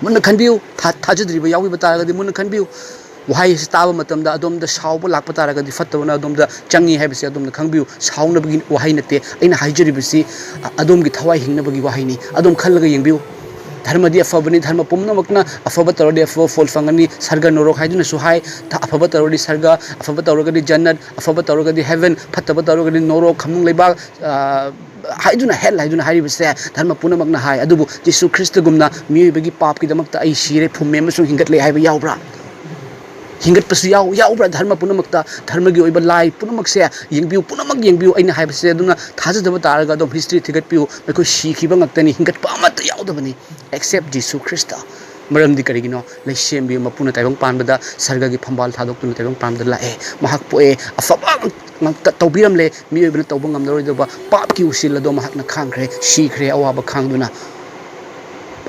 ꯃꯨꯟꯅ ꯈꯟꯕꯤꯌꯨ꯫ ꯊꯥ-, ꯊꯥꯖꯗ꯭ꯔꯤꯕ ꯌꯥꯎꯕꯤꯕ ꯇꯥꯔꯒꯗꯤ ꯃꯨꯟꯅ ꯈꯟꯕꯤꯌꯨ꯫ ꯋꯥꯍꯩ ꯑꯁꯤ ꯇꯥꯕ ꯃꯇꯝꯗ ꯑꯗꯣꯝꯗ ꯁꯥꯎꯕ ꯂꯥꯛꯄ ꯇꯥꯔꯒꯗꯤ ꯐꯠꯇꯕꯅ ꯑꯗꯣꯝꯗ ꯆꯪꯉꯤ ꯍꯥꯏꯕꯁꯤ ꯑꯗꯣꯝꯅ ꯈꯪꯕꯤꯌꯨ꯫ ꯁꯥꯎꯅꯕꯒꯤ ꯋꯥꯍꯩ ꯅꯠꯇꯦ꯫ ꯑꯩꯅ ꯍꯥꯏꯖꯔꯤꯕꯁꯤ, ꯑ-, ꯑꯗꯣꯝꯒꯤ ꯊꯋꯥꯏ ꯍꯤꯡꯅꯕꯒꯤ ꯋꯥꯍꯩꯅꯤ꯫ ꯑꯗꯣꯝ ꯈꯜꯂꯒ ꯌꯦꯡꯕꯤꯌꯨ꯫ ꯙꯔꯃꯗꯤ ꯑꯐꯕꯅꯤ, ꯙꯔꯃ ꯄꯨꯝꯅꯃꯛꯅ ꯑꯐꯕ ꯇꯧꯔꯗꯤ ꯑꯐꯕ ꯐꯣꯜ ꯐꯪꯒꯅꯤ, ꯁꯔꯒ ꯅꯣꯔꯣꯛ ꯍꯥꯏꯗꯨꯅꯁꯨ ꯍꯥꯏ꯫ ꯊ-, ꯑꯐꯕ ꯇꯧꯔꯗꯤ ꯁꯔꯒ, ꯑꯐꯕ ꯇꯧꯔꯒꯗꯤ ꯖꯟꯅꯠ, ꯑꯐꯕ ꯇꯧꯔꯒꯗꯤ ꯍꯦꯚꯦꯟ, ꯐꯠꯇꯕ ꯇꯧꯔꯒꯗꯤ ꯅꯣꯔꯣꯛ, ꯈꯝꯅꯨꯡ ꯂꯩꯕꯥꯛ, ꯑ, ꯍꯥꯏꯗꯨꯅ, ꯍꯦꯜ ꯍꯥꯏꯗꯨꯅ ꯍꯥꯏꯔꯤꯕꯁꯦ ꯙꯔꯃ ꯄꯨꯝꯅꯃꯛꯅ ꯍꯥꯏ꯫ ꯑꯗꯨꯕꯨ ꯖꯤꯁꯨ ꯈ꯭ꯔꯤꯁꯇꯒꯨꯝꯅ ꯃꯤꯑꯣꯏꯕꯒꯤ ꯄꯥꯞꯀꯤꯗꯃꯛꯇ ꯑꯩ ꯁꯤꯔꯦ, ꯐꯨꯝꯃꯦ ꯑꯃꯁꯨꯡ ꯍꯤꯡꯒꯠꯂꯦ ꯍꯥꯏꯕ ꯌꯥꯎꯕ꯭ꯔꯥ? ꯍꯤꯡꯒꯠꯄꯁꯨ ꯌꯥꯎ ꯌꯥꯎꯕ꯭ꯔꯥ? ꯙꯔꯃ ꯄꯨꯝꯅꯃꯛꯇ, ꯙꯔꯃꯒꯤ ꯑꯣꯏꯕ ꯂꯥꯏ ꯄꯨꯝꯅꯃꯛꯁꯦ ꯌꯦꯡꯕꯤꯌꯨ, ꯄꯨꯝꯅꯃꯛ ꯌꯦꯡꯕꯤꯌꯨ꯫ ꯑꯩꯅ ꯍꯥꯏꯕꯁꯦ ꯑꯗꯨꯅ ꯊꯥꯖꯗꯕ ꯇꯥꯔꯒ ꯑꯗꯨꯝ ꯍꯤꯁꯇ꯭ꯔꯤ ꯊꯤꯒꯠꯄꯤꯌꯨ, ꯃꯈꯣꯏ ꯁꯤꯈꯤꯕ ꯉꯥꯛꯇꯅꯤ, ꯍꯤꯡꯒꯠꯄ ꯑꯃꯠꯇ ꯌꯥꯎꯗꯕꯅꯤ꯫ Accept Jesus Christ. ꯃꯔꯝꯗꯤ ꯀꯔꯤꯒꯤꯅꯣ? ꯂꯩꯁꯦꯝꯕꯤ ꯃꯄꯨꯅ ꯇꯥꯏꯕꯪ ꯄꯥꯟꯕꯗ, ꯁꯔꯒꯒꯤ ꯐꯝꯕꯥꯜ ꯊꯥꯗꯣꯛꯇꯨꯅ ꯇꯥꯏꯕꯪ ꯄꯥꯟꯕꯗ ꯂꯥꯛꯑꯦ꯫ ꯃꯍꯥꯛ ꯄꯣꯛꯑꯦ, ꯑꯐꯕ ꯉꯥꯛꯇ ꯇꯧꯕꯤꯔꯝꯂꯦ꯫ ꯃꯤꯑꯣꯏꯕꯅ ꯇꯧꯕ ꯉꯝꯅꯔꯣꯏꯗꯕ ꯄꯥꯞꯀꯤ ꯎꯁꯤꯜ ꯑꯗꯣ ꯃꯍꯥꯛꯅ ꯈꯥꯡꯈ꯭ꯔꯦ, ꯁꯤꯈ꯭ꯔꯦ ꯑꯋꯥꯕ ꯈꯥꯡꯗꯨꯅ꯫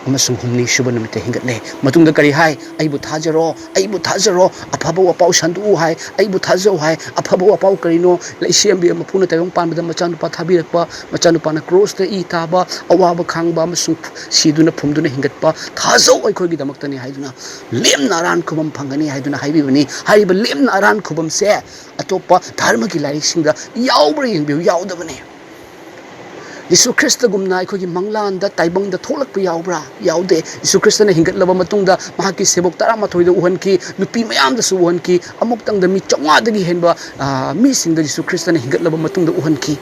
ꯑꯃꯁꯨꯡ ꯍꯨꯝꯅꯤ ꯁꯨꯕ ꯅꯨꯃꯤꯠꯇ ꯍꯤꯡꯒꯠꯂꯦ꯫ ꯃꯇꯨꯡꯗ ꯀꯔꯤ ꯍꯥꯏ? "ꯑꯩꯕꯨ ꯊꯥꯖꯔꯣ, ꯑꯩꯕꯨ ꯊꯥꯖꯔꯣ, ꯑꯐꯕ ꯋꯥꯄꯥꯎ ꯁꯟꯗꯣꯛꯎ" ꯍꯥꯏ꯫ "ꯑꯩꯕꯨ ꯊꯥꯖꯧ" ꯍꯥꯏ꯫ ꯑꯐꯕ ꯋꯥꯄꯥꯎ ꯀꯔꯤꯅꯣ? ꯂꯩꯁꯦꯝꯕꯤ ꯃꯄꯨꯅ ꯇꯥꯏꯕꯪ ꯄꯥꯟꯕꯗ ꯃꯆꯥꯅꯨꯄꯥ ꯊꯥꯕꯤꯔꯛꯄ, ꯃꯆꯥꯅꯨꯄꯥꯅ ꯀ꯭ꯔꯣꯁꯇ ꯏ ꯇꯥꯕ, ꯑꯋꯥꯕ ꯈꯥꯡꯕ ꯑꯃꯁꯨꯡ ꯁꯤꯗꯨꯅ ꯐꯨꯝꯗꯨꯅ ꯍꯤꯡꯒꯠꯄ, "ꯊꯥꯖꯧ, ꯑꯩꯈꯣꯏꯒꯤꯗꯃꯛꯇꯅꯤ" ꯍꯥꯏꯗꯨꯅ, "ꯂꯦꯝꯅ ꯑꯔꯥꯟ ꯈꯨꯕꯝ ꯐꯪꯒꯅꯤ" ꯍꯥꯏꯗꯨꯅ ꯍꯥꯏꯕꯤꯕꯅꯤ꯫ ꯍꯥꯏꯔꯤꯕ ꯂꯦꯝꯅ ꯑꯔꯥꯟ ꯈꯨꯕꯝꯁꯦ ꯑꯇꯣꯞꯄ ꯙꯔꯃꯒꯤ ꯂꯥꯏꯔꯤꯛꯁꯤꯡꯗ ꯌꯥꯎꯕ꯭ꯔꯥ ꯌꯦꯡꯕꯤꯌꯨ, ꯌꯥꯎꯗꯕꯅꯤ꯫ ꯌꯤꯁꯨ ꯈ꯭ꯔꯤꯁꯇꯒꯨꯝꯅ ꯑꯩꯈꯣꯏꯒꯤ ꯃꯪꯂꯥꯟꯗ, ꯇꯥꯏꯕꯪꯗ ꯊꯣꯛꯂꯛꯄ ꯌꯥꯎꯕ꯭ꯔꯥ? ꯌꯥꯎꯗꯦ꯫ ꯌꯤꯁꯨ ꯈ꯭ꯔꯤꯁꯇꯅ ꯍꯤꯡꯒꯠꯂꯕ ꯃꯇꯨꯡꯗ ꯃꯍꯥꯛꯀꯤ ꯁꯦꯕꯣꯛ ꯇꯔꯥꯃꯥꯊꯣꯏꯗ ꯎꯍꯟꯈꯤ, ꯅꯨꯄꯤ ꯃꯌꯥꯝꯗꯁꯨ ꯎꯍꯟꯈꯤ, ꯑꯃꯨꯛꯇꯪꯗ ꯃꯤ ꯆꯥꯝꯃꯉꯥꯗꯒꯤ ꯍꯦꯟꯕ, ꯑ, ꯃꯤꯁꯤꯡꯗ ꯌꯤꯁꯨ ꯈ꯭ꯔꯤꯁꯇꯅ ꯍꯤꯡꯒꯠꯂꯕ ꯃꯇꯨꯡꯗ ꯎꯍꯟꯈꯤ꯫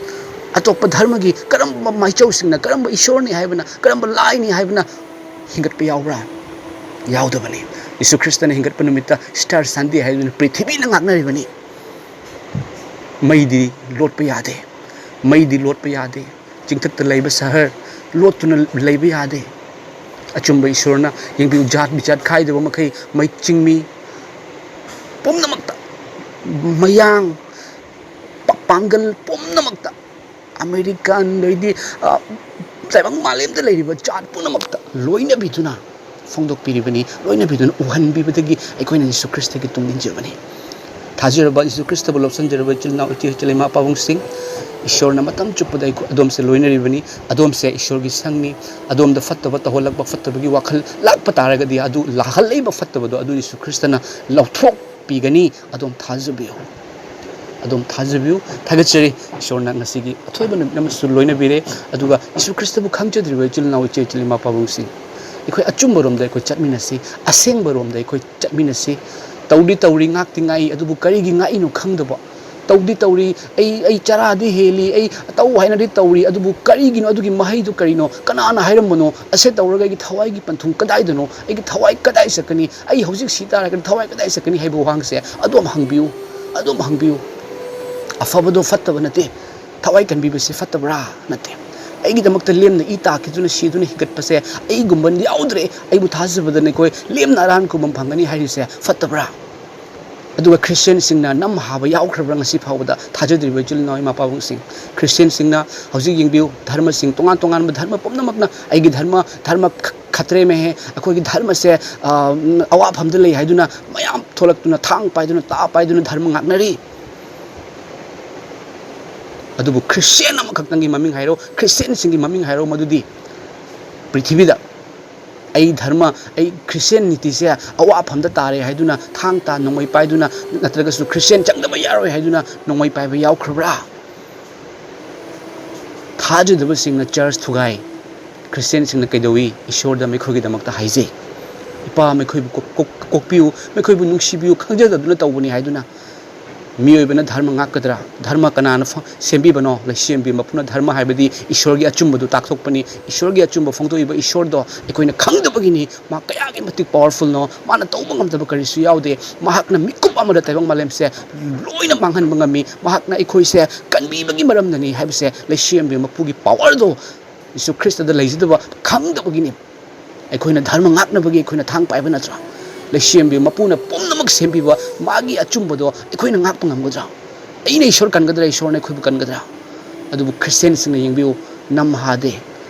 ꯑꯇꯣꯞꯄ ꯙꯔꯃꯒꯤ ꯀꯔꯝꯕ ꯃꯥꯏꯆꯧꯁꯤꯡꯅ, ꯀꯔꯝꯕ ꯏꯁꯣꯔꯅꯤ ꯍꯥꯏꯕꯅ, ꯀꯔꯝꯕ ꯂꯥꯏꯅꯤ ꯍꯥꯏꯕꯅ ꯍꯤꯡꯒꯠꯄ ꯌꯥꯎꯕ꯭ꯔꯥ? ꯌꯥꯎꯗꯕꯅꯤ꯫ ꯌꯤꯁꯨ ꯈ꯭ꯔꯤꯁꯇꯅ ꯍꯤꯡꯒꯠꯄ ꯅꯨꯃꯤꯠꯇ ꯏꯁꯇꯥꯔ ꯁꯟꯗꯦ ꯍꯥꯏꯗꯨꯅ ꯄ꯭ꯔꯤꯊꯤꯕꯤꯅ ꯉꯥꯛꯅꯔꯤꯕꯅꯤ꯫ ꯃꯩꯗꯤ ꯂꯣꯠꯄ ꯌꯥꯗꯦ꯫ ꯃꯩꯗꯤ ꯂꯣꯠꯄ ꯌꯥꯗꯦ꯫ ꯆꯤꯡꯊꯛꯇ ꯂꯩꯕ ꯁꯍꯔ ꯂꯣꯠꯇꯨꯅ ꯂꯩꯕ ꯌꯥꯗꯦ꯫ ꯑꯆꯨꯝꯕ ꯏꯁꯣꯔꯅ ꯌꯦꯡꯕꯤꯌꯨ, ꯖꯥꯠ ꯕꯤꯖꯥꯠ ꯈꯥꯏꯗꯕ ꯃꯈꯩ ꯃꯩ ꯆꯤꯡꯃꯤ ꯄꯨꯝꯅꯃꯛꯇ, ꯃꯌꯥꯡ, ꯄ-, ꯄꯥꯡꯒꯜ ꯄꯨꯝꯅꯃꯛꯇ, ꯑꯃꯦꯔꯤꯀꯥꯟ, ꯑꯗꯩꯗꯤ, ꯑ, ꯇꯥꯏꯕꯪ ꯃꯥꯂꯦꯝꯗ ꯂꯩꯔꯤꯕ ꯖꯥꯠ ꯄꯨꯝꯅꯃꯛꯇ ꯂꯣꯏꯅꯕꯤꯗꯨꯅ ꯐꯣꯡꯗꯣꯛꯄꯤꯔꯤꯕꯅꯤ, ꯂꯣꯏꯅꯕꯤꯗꯨꯅ ꯎꯍꯟꯕꯤꯕꯗꯒꯤ ꯑꯩꯈꯣꯏꯅ ꯌꯤꯁꯨ ꯈ꯭ꯔꯤꯁꯇꯒꯤ ꯇꯨꯡ ꯏꯟꯖꯕꯅꯤ꯫ ꯊꯥꯖꯔꯕ ꯌꯤꯁꯨ ꯈ꯭ꯔꯤꯁꯇꯕꯨ ꯂꯧꯁꯤꯟꯖꯔꯕ ꯏꯆꯤꯜ ꯏꯅꯥꯎ, ꯏꯆꯦ ꯏꯆꯤꯜ, ꯏꯃꯥ ꯄꯥꯕꯨꯡꯁꯤꯡ, ꯏꯁꯣꯔꯅ ꯃꯇꯝ ꯆꯨꯞꯄꯗ ꯑꯩꯈꯣꯏ, ꯑꯗꯣꯝꯁꯦ ꯂꯣꯏꯅꯔꯤꯕꯅꯤ꯫ ꯑꯗꯣꯝꯁꯦ ꯏꯁꯣꯔꯒꯤ ꯁꯪꯅꯤ꯫ ꯑꯗꯣꯝꯗ ꯐꯠꯇꯕ ꯇꯧꯍꯜꯂꯛꯄ, ꯐꯠꯇꯕꯒꯤ ꯋꯥꯈꯜ ꯂꯥꯛꯄ ꯇꯥꯔꯒꯗꯤ, ꯑꯗꯨ ꯂꯥꯛꯍꯜꯂꯛꯏꯕ ꯐꯠꯇꯕꯗꯣ ꯑꯗꯨ ꯌꯤꯁꯨ ꯈ꯭ꯔꯤꯁꯇꯅ ꯂꯧꯊꯣꯛꯄꯤꯒꯅꯤ꯫ ꯑꯗꯣꯝ ꯊꯥꯖꯕꯤꯌꯨ꯫ ꯑꯗꯣꯝ ꯊꯥꯖꯕꯤꯌꯨ꯫ ꯊꯥꯒꯠꯆꯔꯤ꯫ ꯏꯁꯣꯔꯅ ꯉꯁꯤꯒꯤ ꯑꯊꯣꯏꯕ ꯅꯨꯃꯤꯠ ꯑꯃꯁꯨ ꯂꯣꯏꯅꯕꯤꯔꯦ꯫ ꯑꯗꯨꯒ ꯌꯤꯁꯨ ꯈ꯭ꯔꯤꯁꯇꯕꯨ ꯈꯪꯖꯗ꯭ꯔꯤꯕ ꯏꯆꯤꯜ ꯏꯅꯥꯎ, ꯏꯆꯦ ꯏꯆꯤꯜ, ꯏꯃꯥ ꯄꯥꯕꯨꯡꯁꯤꯡ, ꯑꯩꯈꯣꯏ ꯑꯆꯨꯝꯕ ꯔꯣꯝꯗ ꯑꯩꯈꯣꯏ ꯆꯠꯃꯤꯟꯅꯁꯤ, ꯑꯁꯦꯡꯕ ꯔꯣꯝꯗ ꯑꯩꯈꯣꯏ ꯆꯠꯃꯤꯟꯅꯁꯤ꯫ ꯇꯧꯗꯤ ꯇꯧꯔꯤ, ꯉꯥꯛꯇꯤ ꯉꯥꯛꯏ, ꯑꯗꯨꯕꯨ ꯀꯔꯤꯒꯤ ꯉꯥꯛꯏꯅꯣ ꯈꯪꯗꯕ, ꯇꯧꯗꯤ ꯇꯧꯔꯤ, ꯑꯩ, ꯑꯩ ꯆꯔꯥꯗꯤ ꯍꯦꯜꯂꯤ, ꯑꯩ ꯇꯧ ꯍꯥꯏꯅꯗꯤ ꯇꯧꯔꯤ, ꯑꯗꯨꯕꯨ ꯀꯔꯤꯒꯤꯅꯣ? ꯑꯗꯨꯒꯤ ꯃꯍꯩꯗꯨ ꯀꯔꯤꯅꯣ? ꯀꯅꯥꯅ ꯍꯥꯏꯔꯝꯕꯅꯣ? ꯑꯁꯦ ꯇꯧꯔꯒ ꯑꯩꯒꯤ ꯊꯋꯥꯏꯒꯤ ꯄꯟꯊꯨꯡ ꯀꯗꯥꯏꯗꯅꯣ? ꯑꯩꯒꯤ ꯊꯋꯥꯏ ꯀꯗꯥꯏ ꯆꯠꯀꯅꯤ? ꯑꯩ ꯍꯧꯖꯤꯛ ꯁꯤ ꯇꯥꯔꯒꯗꯤ ꯊꯋꯥꯏ ꯀꯗꯥꯏ ꯆꯠꯀꯅꯤ ꯍꯥꯏꯕ ꯋꯥꯍꯪꯁꯦ ꯑꯗꯨꯝ ꯍꯪꯕꯤꯌꯨ, ꯑꯗꯨꯝ ꯍꯪꯕꯤꯌꯨ꯫ ꯑꯐꯕꯗꯣ ꯐꯠꯇꯕ ꯅꯠꯇꯦ, ꯊꯋꯥꯏ ꯀꯟꯕꯤꯕꯁꯤ ꯐꯠꯇꯕ꯭ꯔꯥ? ꯅꯠꯇꯦ꯫ ꯑꯩꯒꯤꯗꯃꯛꯇ ꯂꯦꯝꯅ ꯏ ꯇꯥꯈꯤꯗꯨꯅ ꯁꯤꯗꯨꯅ ꯍꯤꯡꯒꯠꯄꯁꯦ ꯑꯩꯒꯨꯝꯕ ꯌꯥꯎꯗ꯭ꯔꯦ, ꯑꯩꯕꯨ ꯊꯥꯖꯕꯗ ꯅꯈꯣꯏ ꯂꯦꯝꯅ ꯑꯔꯥꯟ ꯈꯨꯕꯝ ꯐꯪꯒꯅꯤ ꯍꯥꯏꯔꯤꯁꯦ ꯐꯠꯇꯕ꯭ꯔꯥ? ꯑꯗꯨꯒ ꯈ꯭ꯔꯤꯁꯇꯤꯌꯥꯟꯁꯤꯡꯅ ꯅꯝ ꯍꯥꯕ ꯌꯥꯎꯈ꯭ꯔꯕ꯭ꯔꯥ ꯉꯁꯤ ꯐꯥꯎꯕꯗ? ꯊꯥꯖꯗ꯭ꯔꯤꯕ ꯏꯆꯤꯜ ꯏꯅꯥꯎ ꯏꯃꯥ ꯄꯥꯕꯨꯡꯁꯤꯡ, ꯈ꯭ꯔꯤꯁꯇꯤꯌꯥꯟꯁꯤꯡꯅ ꯍꯧꯖꯤꯛ ꯌꯦꯡꯕꯤꯌꯨ, ꯙꯔꯃꯁꯤꯡ, ꯇꯣꯉꯥꯟ ꯇꯣꯉꯥꯟꯕ ꯙꯔꯃ ꯄꯨꯝꯅꯃꯛꯅ ꯑꯩꯒꯤ ꯙꯔꯃ, ꯙꯔꯃ ꯈ-, ꯈꯇ꯭ꯔꯦ ꯃꯦ ꯍꯦ, ꯑꯩꯈꯣꯏꯒꯤ ꯙꯔꯃꯁꯦ, ꯑ, ꯑꯋꯥꯐꯝꯗ ꯂꯩ ꯍꯥꯏꯗꯨꯅ ꯃꯌꯥꯝ ꯊꯣꯛꯂꯛꯇꯨꯅ, ꯊꯥꯡ ꯄꯥꯏꯗꯨꯅ, ꯇꯥ ꯄꯥꯏꯗꯨꯅ ꯙꯔꯃ ꯉꯥꯛꯅꯔꯤ꯫ ꯑꯗꯨꯕꯨ ꯈ꯭ꯔꯤꯁꯇꯤꯌꯥꯟ ꯑꯃꯈꯛꯇꯪꯒꯤ ꯃꯃꯤꯡ ꯍꯥꯏꯔꯣ, ꯈ꯭ꯔꯤꯁꯇꯤꯌꯥꯟꯁꯤꯡꯒꯤ ꯃꯃꯤꯡ ꯍꯥꯏꯔꯣ, ꯃꯗꯨꯗꯤ ꯄ꯭ꯔꯤꯊꯤꯕꯤꯗ ꯑꯩ ꯙꯔꯃ, ꯑꯩ ꯈ꯭ꯔꯤꯁꯇꯤꯌꯥꯟ ꯅꯤꯇꯤꯁꯦ ꯑꯋꯥꯐꯝꯗ ꯇꯥꯔꯦ ꯍꯥꯏꯗꯨꯅ ꯊꯥꯡ ꯇꯥ ꯅꯣꯡꯃꯩ ꯄꯥꯏꯗꯨꯅ, ꯅꯠꯇ꯭ꯔꯒꯁꯨ ꯈ꯭ꯔꯤꯁꯇꯤꯌꯥꯟ ꯆꯪꯗꯕ ꯌꯥꯔꯣꯏ ꯍꯥꯏꯗꯨꯅ ꯅꯣꯡꯃꯩ ꯄꯥꯏꯕ ꯌꯥꯎꯈ꯭ꯔꯕ꯭ꯔꯥ? ꯊꯥꯖꯗꯕꯁꯤꯡꯅ ꯆꯔꯆ ꯊꯨꯒꯥꯏ, ꯈ꯭ꯔꯤꯁꯇꯤꯌꯥꯟꯁꯤꯡꯅ ꯀꯩꯗꯧꯏ? ꯏꯁꯣꯔꯗ ꯃꯈꯣꯏꯒꯤꯗꯃꯛꯇ ꯍꯥꯏꯖꯩ, "ꯏꯄꯥ, ꯃꯈꯣꯏꯕꯨ ꯀꯣꯛ-, ꯀꯣꯛ-, ꯀꯣꯛꯄꯤꯌꯨ, ꯃꯈꯣꯏꯕꯨ ꯅꯨꯡꯁꯤꯕꯤꯌꯨ, ꯈꯪꯖꯗꯗꯨꯅ ꯇꯧꯕꯅꯤ" ꯍꯥꯏꯗꯨꯅ꯫ ꯃꯤꯑꯣꯏꯕꯅ ꯙꯔꯃ ꯉꯥꯛꯀꯗ꯭ꯔꯥ? ꯙꯔꯃ ꯀꯅꯥꯅ ꯐ-, ꯁꯦꯝꯕꯤꯕꯅꯣ? ꯂꯩꯁꯦꯝꯕꯤ ꯃꯄꯨꯅ ꯙꯔꯃ ꯍꯥꯏꯕꯗꯤ ꯏꯁꯣꯔꯒꯤ ꯑꯆꯨꯝꯕꯗꯨ ꯇꯥꯛꯊꯣꯛꯄꯅꯤ꯫ ꯏꯁꯣꯔꯒꯤ ꯑꯆꯨꯝꯕ ꯐꯣꯡꯗꯣꯛꯏꯕ ꯏꯁꯣꯔꯗꯣ ꯑꯩꯈꯣꯏꯅ ꯈꯪꯗꯕꯒꯤꯅꯤ꯫ ꯃꯥ ꯀꯌꯥꯒꯤ ꯃꯇꯤꯛ powerfulꯅꯣ, ꯃꯥꯅ ꯇꯧꯕ ꯉꯝꯗꯕ ꯀꯔꯤꯁꯨ ꯌꯥꯎꯗꯦ꯫ ꯃꯍꯥꯛꯅ ꯃꯤꯀꯨꯞ ꯑꯃꯗ ꯇꯥꯏꯕꯪ ꯃꯥꯂꯦꯝꯁꯦ ꯂꯣꯏꯅ ꯃꯥꯡꯍꯟꯕ ꯉꯝꯃꯤ꯫ ꯃꯍꯥꯛꯅ ꯑꯩꯈꯣꯏꯁꯦ ꯀꯟꯕꯤꯕꯒꯤ ꯃꯔꯝꯅꯅꯤ ꯍꯥꯏꯕꯁꯦ ꯂꯩꯁꯦꯝꯕꯤ ꯃꯄꯨꯒꯤ powerꯗꯣ ꯌꯤꯁꯨ ꯈ꯭ꯔꯤꯁꯇꯗ ꯂꯩꯖꯗꯕ ꯈꯪꯗꯕꯒꯤꯅꯤ꯫ ꯑꯩꯈꯣꯏꯅ ꯙꯔꯃ ꯉꯥꯛꯅꯕꯒꯤ ꯑꯩꯈꯣꯏꯅ ꯊꯥꯡ ꯄꯥꯏꯕ ꯅꯠꯇ꯭ꯔꯥ? ꯂꯩꯁꯦꯝꯕꯤ ꯃꯄꯨꯅ ꯄꯨꯝꯅꯃꯛ ꯁꯦꯝꯕꯤꯕ ꯃꯥꯒꯤ ꯑꯆꯨꯝꯕꯗꯣ ꯑꯩꯈꯣꯏꯅ ꯉꯥꯛꯄ ꯉꯝꯒꯗ꯭ꯔꯥ? ꯑꯩꯅ ꯏꯁꯣꯔ ꯀꯟꯒꯗ꯭ꯔꯥ, ꯏꯁꯣꯔꯅ ꯑꯩꯈꯣꯏꯕꯨ ꯀꯟꯒꯗ꯭ꯔꯥ? ꯑꯗꯨꯕꯨ ꯈ꯭ꯔꯤꯁꯇꯤꯌꯥꯟꯁꯤꯡꯅ ꯌꯦꯡꯕꯤꯌꯨ, ꯅꯝꯍꯥꯗꯦ,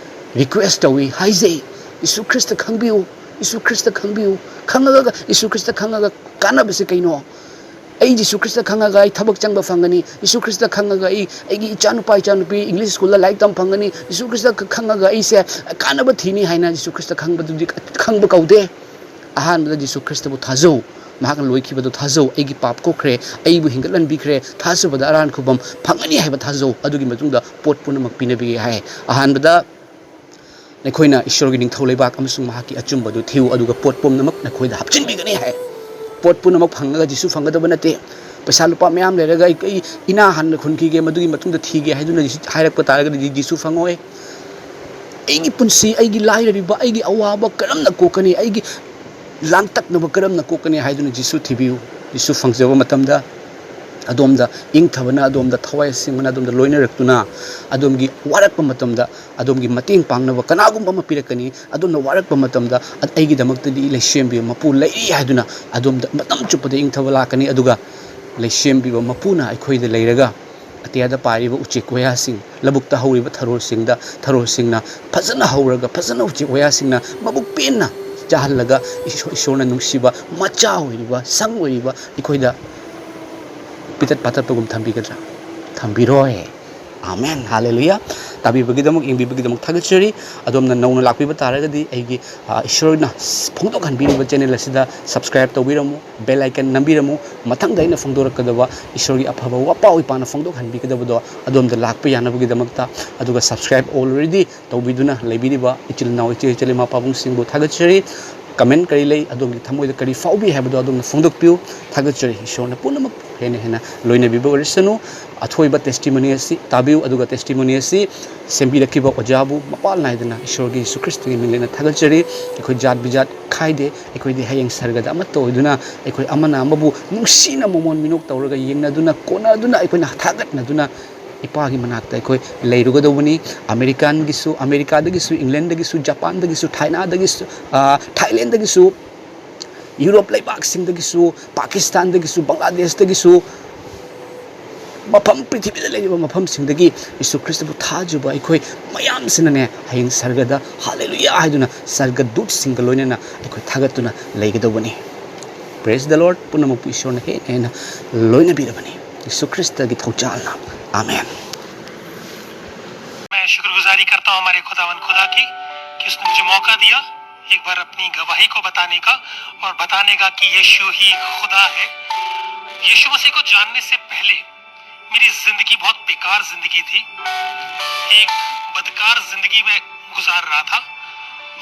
request ꯇꯧꯏ, ꯍꯥꯏꯖꯩ, "ꯌꯤꯁꯨ ꯈ꯭ꯔꯤꯁꯇ ꯈꯪꯕꯤꯌꯨ, ꯌꯤꯁꯨ ꯈ꯭ꯔꯤꯁꯇ ꯈꯪꯕꯤꯌꯨ, ꯈꯪꯉꯒ, ꯌꯤꯁꯨ ꯈ꯭ꯔꯤꯁꯇ ꯈꯪꯉꯒ ꯀꯥꯟꯅꯕꯁꯦ ꯀꯩꯅꯣ? ꯑꯩ ꯖꯤꯁꯨ ꯈ꯭ꯔꯤꯁꯇ ꯈꯪꯉꯒ ꯑꯩ ꯊꯕꯛ ꯆꯪꯕ ꯐꯪꯒꯅꯤ, ꯖꯤꯁꯨ ꯈ꯭ꯔꯤꯁꯇ ꯈꯪꯉꯒ ꯑꯩ, ꯑꯩꯒꯤ ꯏꯆꯥꯅꯨꯄꯥ ꯏꯆꯥꯅꯨꯄꯤ English schoolꯗ ꯂꯥꯏꯔꯤꯛ ꯇꯝ ꯐꯪꯒꯅꯤ, ꯖꯤꯁꯨ ꯈ꯭ꯔꯤꯁꯇ ꯈ-, ꯈꯪꯉꯒ ꯑꯩꯁꯦ ꯀꯥꯟꯅꯕ ꯊꯤꯅꯤ" ꯍꯥꯏꯅ ꯖꯤꯁꯨ ꯈ꯭ꯔꯤꯁꯇ ꯈꯪꯕꯗꯨꯗꯤ ꯈꯪꯕ ꯀꯧꯗꯦ꯫ ꯑꯍꯥꯟꯕꯗ ꯖꯤꯁꯨ ꯈ꯭ꯔꯤꯁꯇꯕꯨ ꯊꯥꯖꯧ, ꯃꯍꯥꯛꯅ ꯂꯣꯏꯈꯤꯕꯗꯨ ꯊꯥꯖꯧ, "ꯑꯩꯒꯤ ꯄꯥꯞ ꯀꯣꯛꯈ꯭ꯔꯦ, ꯑꯩꯕꯨ ꯍꯤꯡꯒꯠꯍꯟꯕꯤꯈ꯭ꯔꯦ, ꯊꯥꯖꯕꯗ ꯑꯔꯥꯟ ꯈꯨꯕꯝ ꯐꯪꯒꯅꯤ" ꯍꯥꯏꯕ ꯊꯥꯖꯧ, ꯑꯗꯨꯒꯤ ꯃꯇꯨꯡꯗ ꯄꯣꯠ ꯄꯨꯝꯅꯃꯛ ꯄꯤꯅꯕꯤꯒꯦ ꯍꯥꯏ꯫ ꯑꯍꯥꯟꯕꯗ ꯅꯈꯣꯏꯅ ꯏꯁꯣꯔꯒꯤ ꯅꯤꯡꯊꯧ ꯂꯩꯕꯥꯛ ꯑꯃꯁꯨꯡ ꯃꯍꯥꯛꯀꯤ ꯑꯆꯨꯝꯕꯗꯨ ꯊꯤꯌꯨ, ꯑꯗꯨꯒ ꯄꯣꯠ ꯄꯨꯝꯅꯃꯛ ꯅꯈꯣꯏꯗ ꯍꯥꯞꯆꯤꯟꯕꯤꯒꯅꯤ ꯍꯥꯏ꯫ ꯄꯣꯠ ꯄꯨꯝꯅꯃꯛ ꯐꯪꯂꯒ ꯖꯤꯁꯨ ꯐꯪꯒꯗꯕ ꯅꯠꯇꯦ꯫ ꯄꯩꯁꯥ ꯂꯨꯄꯥ ꯃꯌꯥꯝ ꯂꯩꯔꯒ ꯑꯩ, ꯑꯩ ꯏꯅꯥ ꯍꯥꯟꯅ ꯈꯨꯟꯈꯤꯒꯦ, ꯃꯗꯨꯒꯤ ꯃꯇꯨꯡꯗ ꯊꯤꯒꯦ ꯍꯥꯏꯗꯨꯅ ꯍꯥꯏꯔꯛꯄ ꯇꯥꯔꯒꯗꯤ ꯖꯤꯁꯨ ꯐꯪꯉꯣꯏ꯫ ꯑꯩꯒꯤ ꯄꯨꯟꯁꯤ, ꯑꯩꯒꯤ ꯂꯥꯏꯔꯔꯤꯕ, ꯑꯩꯒꯤ ꯑꯋꯥꯕ ꯀꯔꯝꯅ ꯀꯣꯛꯀꯅꯤ, ꯑꯩꯒꯤ ꯂꯥꯡꯇꯛꯅꯕ ꯀꯔꯝꯅ ꯀꯣꯛꯀꯅꯤ ꯍꯥꯏꯗꯨꯅ ꯖꯤꯁꯨ ꯊꯤꯕꯤꯌꯨ꯫ ꯖꯤꯁꯨ ꯐꯪꯖꯕ ꯃꯇꯝꯗ ꯑꯗꯣꯝꯗ ꯏꯪꯊꯕꯅ, ꯑꯗꯣꯝꯗ ꯊꯋꯥꯏ ꯑꯁꯦꯡꯕꯅ ꯑꯗꯣꯝꯗ ꯂꯣꯏꯅꯔꯛꯇꯨꯅ, ꯑꯗꯣꯝꯒꯤ ꯋꯥꯔꯛꯄ ꯃꯇꯝꯗ ꯑꯗꯣꯝꯒꯤ ꯃꯇꯦꯡ ꯄꯥꯡꯅꯕ ꯀꯅꯥꯒꯨꯝꯕ ꯑꯃ ꯄꯤꯔꯛꯀꯅꯤ꯫ ꯑꯗꯣꯝꯅ ꯋꯥꯔꯛꯄ ꯃꯇꯝꯗ ꯑꯩꯒꯤꯗꯃꯛꯇꯗꯤ ꯂꯩꯁꯦꯝꯕꯤꯕ ꯃꯄꯨ ꯂꯩꯔꯤ ꯍꯥꯏꯗꯨꯅ ꯑꯗꯣꯝꯗ ꯃꯇꯝ ꯆꯨꯞꯄꯗ ꯏꯪꯊꯕ ꯂꯥꯛꯀꯅꯤ꯫ ꯑꯗꯨꯒ ꯂꯩꯁꯦꯝꯕꯤꯕ ꯃꯄꯨꯅ ꯑꯩꯈꯣꯏꯗ ꯂꯩꯔꯒ, ꯑꯇꯤꯌꯥꯗ ꯄꯥꯏꯔꯤꯕ ꯎꯆꯦꯛ ꯋꯥꯌꯥꯁꯤꯡ, ꯂꯧꯕꯨꯛꯇ ꯍꯧꯔꯤꯕ ꯊꯔꯣꯁꯤꯡꯗ, ꯊꯔꯣꯁꯤꯡꯅ ꯐꯖꯅ ꯍꯧꯔꯒ, ꯐꯖꯅ ꯎꯆꯦꯛ ꯋꯥꯌꯥꯁꯤꯡꯅ ꯃꯕꯨꯛ ꯄꯦꯟꯅ ꯆꯥꯍꯜꯂꯒ, ꯏꯁꯣ-, ꯏꯁꯣꯔꯅ ꯅꯨꯡꯁꯤꯕ ꯃꯆꯥ ꯑꯣꯏꯔꯤꯕ, ꯁꯪ ꯑꯣꯏꯔꯤꯕ ꯑꯩꯈꯣꯏꯗ ꯄꯤꯇꯠ ꯄꯥꯇꯠꯄꯒꯨꯝ ꯊꯝꯕꯤꯒꯗ꯭ꯔꯥ? ꯊꯝꯕꯤꯔꯣꯏ꯫ ꯑꯥꯃꯦꯟ, ꯍꯥꯂꯦꯂꯨꯌꯥ꯫ ꯇꯥꯕꯤꯕꯒꯤꯗꯃꯛ, ꯌꯦꯡꯕꯤꯕꯒꯤꯗꯃꯛ ꯊꯥꯒꯠꯆꯔꯤ꯫ ꯑꯗꯣꯝꯅ ꯅꯧꯅ ꯂꯥꯛꯄꯤꯕ ꯇꯥꯔꯒꯗꯤ, ꯑꯩꯒꯤ, ꯑ, ꯏꯁꯣꯔꯅ ꯐꯣꯡꯗꯣꯛꯍꯟꯕꯤꯔꯤꯕ ꯆꯦꯅꯦꯜ ꯑꯁꯤꯗ subscribe ꯇꯧꯕꯤꯔꯝꯃꯨ, bell icon ꯅꯝꯕꯤꯔꯝꯃꯨ꯫ ꯃꯊꯪꯗ ꯑꯩꯅ ꯐꯣꯡꯗꯣꯔꯛꯀꯗꯕ ꯏꯁꯣꯔꯒꯤ ꯑꯐꯕ ꯋꯥꯄꯥ ꯏꯄꯥꯅ ꯐꯣꯡꯗꯣꯛꯍꯟꯕꯤꯒꯗꯕꯗꯣ ꯑꯗꯣꯝꯗ ꯂꯥꯛꯄ ꯌꯥꯅꯕꯒꯤꯗꯃꯛꯇ꯫ ꯑꯗꯨꯒ subscribe already ꯇꯧꯕꯤꯗꯨꯅ ꯂꯩꯕꯤꯔꯤꯕ ꯏꯆꯤꯜ ꯏꯅꯥꯎ, ꯏꯆꯦ ꯏꯆꯜ, ꯏꯃꯥ ꯄꯥꯕꯨꯡꯁꯤꯡꯕꯨ ꯊꯥꯒꯠꯆꯔꯤ꯫ Comment ꯀꯔꯤ ꯂꯩ, ꯑꯗꯣꯝꯒꯤ ꯊꯃꯣꯏꯗ ꯀꯔꯤ ꯐꯥꯎꯕꯤ ꯍꯥꯏꯕꯗꯣ ꯑꯗꯣꯝꯅ ꯐꯣꯡꯗꯣꯛꯄꯤꯌꯨ꯫ ꯊꯥꯒꯠꯆꯔꯤ꯫ ꯏꯁꯣꯔꯅ ꯄꯨꯝꯅꯃꯛ ꯍꯦꯟꯅ ꯍꯦꯟꯅ ꯂꯣꯏꯅꯕꯤꯕ ꯑꯣꯏꯔꯁꯅꯨ꯫ ꯑꯊꯣꯏꯕ testimony ꯑꯁꯤ ꯇꯥꯕꯤꯌꯨ, ꯑꯗꯨꯒ testimony ꯑꯁꯤ ꯁꯦꯝꯕꯤꯔꯛꯈꯤꯕ ꯑꯣꯖꯥꯕꯨ ꯃꯄꯥꯜ ꯅꯥꯏꯗꯅ ꯏꯁꯣꯔꯒꯤ ꯌꯦꯁꯨ ꯈ꯭ꯔꯤꯁꯇꯒꯤ ꯃꯤꯡ ꯂꯩꯅ ꯊꯥꯒꯠꯆꯔꯤ꯫ ꯑꯩꯈꯣꯏ ꯖꯥꯠ ꯕꯤꯖꯥꯠ ꯈꯥꯏꯗꯦ꯫ ꯑꯩꯈꯣꯏꯗꯤ ꯍꯌꯦꯡ ꯁꯔꯒꯗ ꯑꯃꯠꯇ ꯑꯣꯏꯗꯨꯅ, ꯑꯩꯈꯣꯏ ꯑꯃꯅ ꯑꯃꯕꯨ ꯅꯨꯡꯁꯤꯅ ꯃꯣꯃꯣꯟ ꯃꯤꯅꯣꯛ ꯇꯧꯔꯒ, ꯌꯦꯡꯅꯗꯨꯅ, ꯀꯣꯟꯅꯗꯨꯅ, ꯑꯩꯈꯣꯏꯅ ꯊꯥꯒꯠꯅꯗꯨꯅ ꯏꯄꯥꯒꯤ ꯃꯅꯥꯛꯇ ꯑꯩꯈꯣꯏ ꯂꯩꯔꯨꯒꯗꯧꯕꯅꯤ꯫ ꯑꯃꯦꯔꯤꯀꯥꯟꯒꯤꯁꯨ, ꯑꯃꯦꯔꯤꯀꯥꯗꯒꯤꯁꯨ, ꯏꯪꯂꯦꯟꯗꯒꯤꯁꯨ, ꯖꯄꯥꯟꯗꯒꯤꯁꯨ, ꯊꯥꯏꯅꯥꯗꯒꯤꯁꯨ, ꯑ, ꯊꯥꯏꯂꯦꯟꯗꯒꯤꯁꯨ, ꯌꯨꯔꯣꯞ ꯂꯩꯕꯥꯛꯁꯤꯡꯗꯒꯤꯁꯨ, ꯄꯥꯀꯤꯁꯇꯥꯟꯗꯒꯤꯁꯨ, ꯕꯪꯒ꯭ꯂꯥꯗꯦꯁꯇꯒꯤꯁꯨ, ꯃꯐꯝ, ꯄ꯭ꯔꯤꯊꯤꯕꯤꯗ ꯂꯩꯔꯤꯕ ꯃꯐꯝꯁꯤꯡꯗꯒꯤ ꯌꯦꯁꯨ ꯈ꯭ꯔꯤꯁꯇꯕꯨ ꯊꯥꯖꯕ ꯑꯩꯈꯣꯏ ꯃꯌꯥꯝꯁꯤꯅꯅꯦ, ꯍꯌꯦꯡ ꯁꯔꯒꯗ ꯍꯥꯂꯦꯂꯨꯌꯥ ꯍꯥꯏꯗꯨꯅ ꯁꯔꯒꯗꯨꯠꯁꯤꯡꯒ ꯂꯣꯏꯅꯅ ꯑꯩꯈꯣꯏ ꯊꯥꯒꯠꯇꯨꯅ ꯂꯩꯒꯗꯧꯕꯅꯤ꯫ Praise the Lord꯫ ꯄꯨꯝꯅꯃꯛꯄꯨ ꯏꯁꯣꯔꯅ ꯍꯦꯟꯅ ꯍꯦꯟꯅ ꯂꯣꯏꯅꯕꯤꯔꯕꯅꯤ ꯌꯦꯁꯨ ꯈ꯭ꯔꯤꯁꯇꯒꯤ ꯊꯧꯖꯥꯜꯅ꯫ ꯑꯥꯃꯦꯟ꯫ मैं शुक्रगुजारी करता हूं हमारे खुदावंद खुदा की कि उसने मुझे मौका दिया एक बार अपनी गवाही को बताने का और बताने का कि यीशु ही खुदा है। यीशु मसीह को जानने से पहले मेरी जिंदगी बहुत बेकार जिंदगी थी। एक बदकार जिंदगी में गुजार रहा था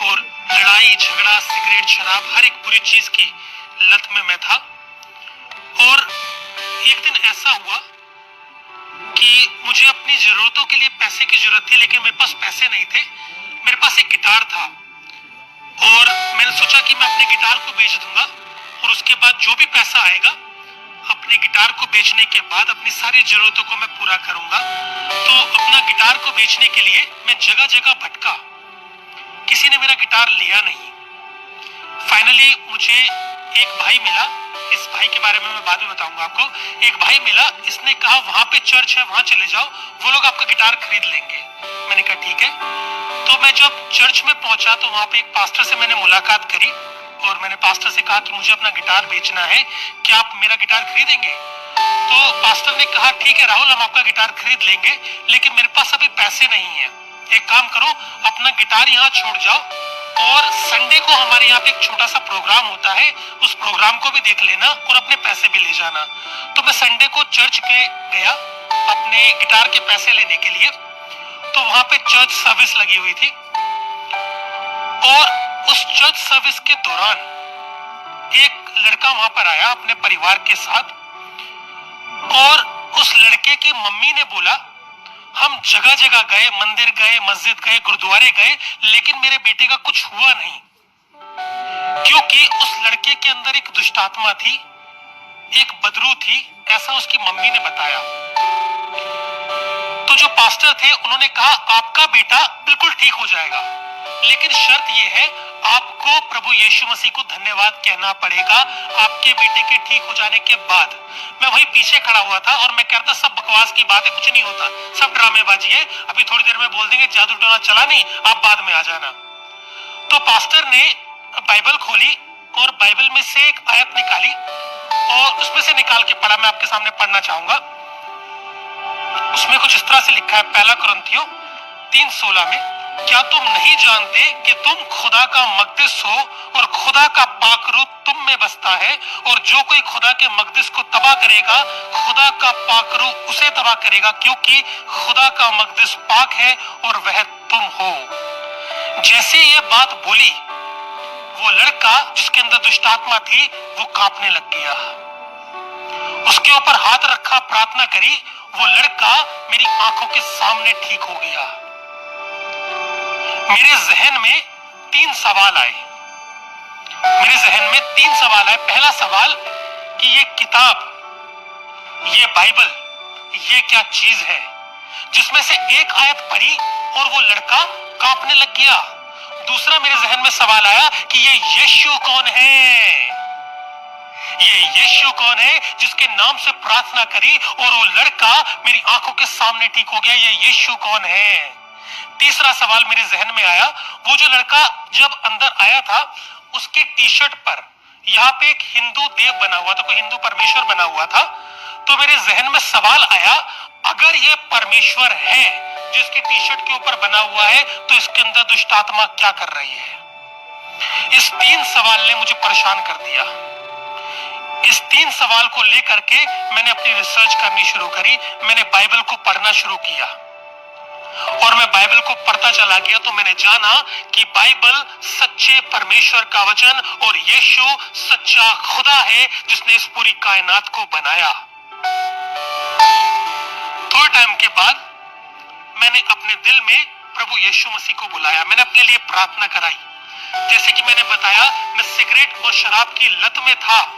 और लड़ाई झगड़ा, सिगरेट, शराब, हर एक बुरी चीज की लत में मैं था। और एक दिन ऐसा हुआ कि मुझे अपनी जरूरतों के लिए पैसे की जरूरत थी, लेकिन मेरे पास पैसे नहीं थे। मेरे पास एक गिटार था और मैंने सोचा कि मैं अपने गिटार को बेच दूंगा और उसके बाद जो भी पैसा आएगा, अपने गिटार को बेचने के बाद अपनी सारी जरूरतों को मैं पूरा करूंगा। तो अपना गिटार को बेचने के लिए मैं जगह जगह भटका, किसी ने मेरा गिटार लिया नहीं। फाइनली मुझे एक भाई मिला, इस भाई के बारे में मैं बाद में बताऊंगा आपको। एक भाई मिला, इसने कहा, "वहां पे चर्च है, वहां चले जाओ, वो लोग आपका गिटार खरीद लेंगे।" मैंने कहा, "ठीक है।" तो मैं जब चर्च में पहुंचा तो वहां पे एक पास्टर से मैंने मुलाकात करी और मैंने पास्टर से कहा कि मुझे अपना गिटार बेचना है, क्या आप मेरा गिटार खरीदेंगे? तो पास्टर ने कहा, "ठीक है राहुल, हम आपका गिटार खरीद लेंगे, लेकिन मेरे पास अभी पैसे नहीं है। एक काम करो, अपना गिटार यहाँ छोड़ जाओ और संडे को हमारे यहाँ पे एक छोटा सा प्रोग्राम होता है, उस प्रोग्राम को भी देख लेना और अपने पैसे भी ले जाना।" तो मैं संडे को चर्च पे गया अपने गिटार के पैसे लेने के लिए। तो वहां पे चर्च सर्विस लगी हुई थी और उस चर्च सर्विस के दौरान एक लड़का वहां पर आया अपने परिवार के साथ और उस लड़के की मम्मी ने बोला, "हम जगह जगह गए, मंदिर गए, मस्जिद गए, गुरुद्वारे गए, लेकिन मेरे बेटे का कुछ हुआ नहीं, क्योंकि उस लड़के के अंदर एक दुष्टात्मा थी, एक बदरू थी।" ऐसा उसकी मम्मी ने बताया। तो जो पास्टर थे उन्होंने कहा, "आपका बेटा बिल्कुल ठीक हो जाएगा, लेकिन शर्त यह है, आपको प्रभु यीशु मसीह को धन्यवाद कहना पड़ेगा आपके बेटे के ठीक हो जाने के बाद।" मैं वहीं पीछे खड़ा हुआ था और मैं कहता, "सब बकवास की बात है, कुछ नहीं होता, सब ड्रामेबाजी है, अभी थोड़ी देर में बोल देंगे जादू टोना चला नहीं, आप बाद में आ जाना।" तो पास्टर ने बाइबल खोली और बाइबल में से एक आयत निकाली और उसमें से निकाल के पढ़ा। मैं आपके सामने पढ़ना चाहूंगा। उसमें कुछ इस तरह से लिखा है, पहला कुरिन्थियों तीन सोलह में, "क्या तुम नहीं जानते कि तुम खुदा का मकदस हो और खुदा का पाक रूह तुम में बसता है, और जो कोई खुदा के मकदस को तबाह करेगा, खुदा का पाक रूह उसे तबाह करेगा, क्योंकि खुदा का मकदस पाक है और वह तुम हो।" जैसे ये बात बोली, वो लड़का जिसके अंदर दुष्टात्मा थी, वो कांपने लग गया। उसके ऊपर हाथ रखा, प्रार्थना करी, वो लड़का मेरी आंखों के सामने ठीक हो गया। मेरे जहन में तीन सवाल आए, मेरे जहन में तीन सवाल आए। पहला सवाल कि ये किताब, ये बाइबल, ये क्या चीज है, जिसमें से एक आयत पढ़ी और वो लड़का कांपने लग गया। दूसरा मेरे जहन में सवाल आया कि ये यीशु कौन है, ये यीशु कौन है जिसके नाम से प्रार्थना करी और वो लड़का मेरी आंखों के सामने ठीक हो गया, ये यीशु कौन है? तीसरा सवाल मेरे जहन में आया, वो जो लड़का जब अंदर आया था, उसके टी शर्ट पर यहाँ पे एक हिंदू देव बना हुआ था, कोई हिंदू परमेश्वर बना हुआ था। तो मेरे जहन में सवाल आया, अगर ये परमेश्वर है जिसकी टी शर्ट के ऊपर बना हुआ है, तो इसके अंदर दुष्टात्मा क्या कर रही है? इस तीन सवाल ने मुझे परेशान कर दिया। इस तीन सवाल को लेकर के मैंने अपनी रिसर्च करनी शुरू करी, मैंने बाइबल को पढ़ना शुरू किया। और मैं बाइबल को पढ़ता चला गया तो मैंने जाना कि बाइबल सच्चे परमेश्वर का वचन और यीशु सच्चा खुदा है जिसने इस पूरी कायनात को बनाया। थोड़े टाइम के बाद मैंने अपने दिल में प्रभु यीशु मसीह को बुलाया, मैंने अपने लिए प्रार्थना कराई। जैसे कि मैंने बताया, मैं सिगरेट और शराब की लत में था।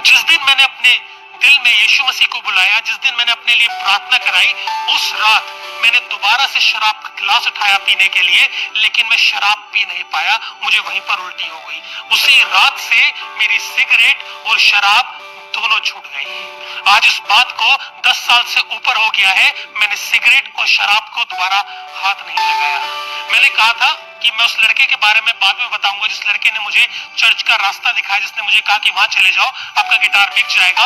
जिस दिन मैंने अपने दिल में यीशु मसीह को बुलाया, जिस दिन मैंने अपने लिए प्रार्थना कराई, उस रात मैंने दोबारा से शराब का गिलास उठाया पीने के लिए, लेकिन मैं शराब पी नहीं पाया, मुझे वहीं पर उल्टी हो गई। उसी रात से मेरी सिगरेट और शराब दोनों छूट गई। आज इस बात को दस साल से ऊपर हो गया है, मैंने सिगरेट और शराब को दोबारा हाथ नहीं लगाया। मैंने कहा था कि मैं उस लड़के के बारे में बाद में बताऊंगा, जिस लड़के ने मुझे चर्च का रास्ता दिखाया, जिसने मुझे कहा कि वहां चले जाओ, आपका गिटार बिक जाएगा।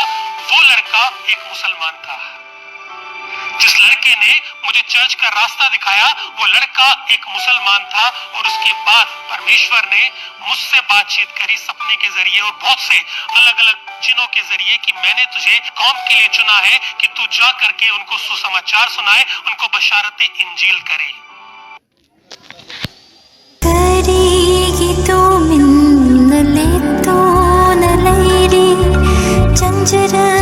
वो लड़का एक मुसलमान था। जिस लड़के ने मुझे चर्च का रास्ता दिखाया, वो लड़का एक मुसलमान था और उसके बाद परमेश्वर ने मुझसे बातचीत करी सपने के जरिए और बहुत से अलग-अलग चिन्हों के जरिए कि मैंने तुझे कौम के लिए चुना है कि तू जा करके उनको सुसमाचार सुनाए, उनको बशारत इंजील करे। ꯀꯔꯤꯒꯤ ꯇꯨꯃꯤꯟꯅ ꯂꯦꯞꯇꯨꯅ ꯂꯩꯔꯤ? ꯆꯪ चुरा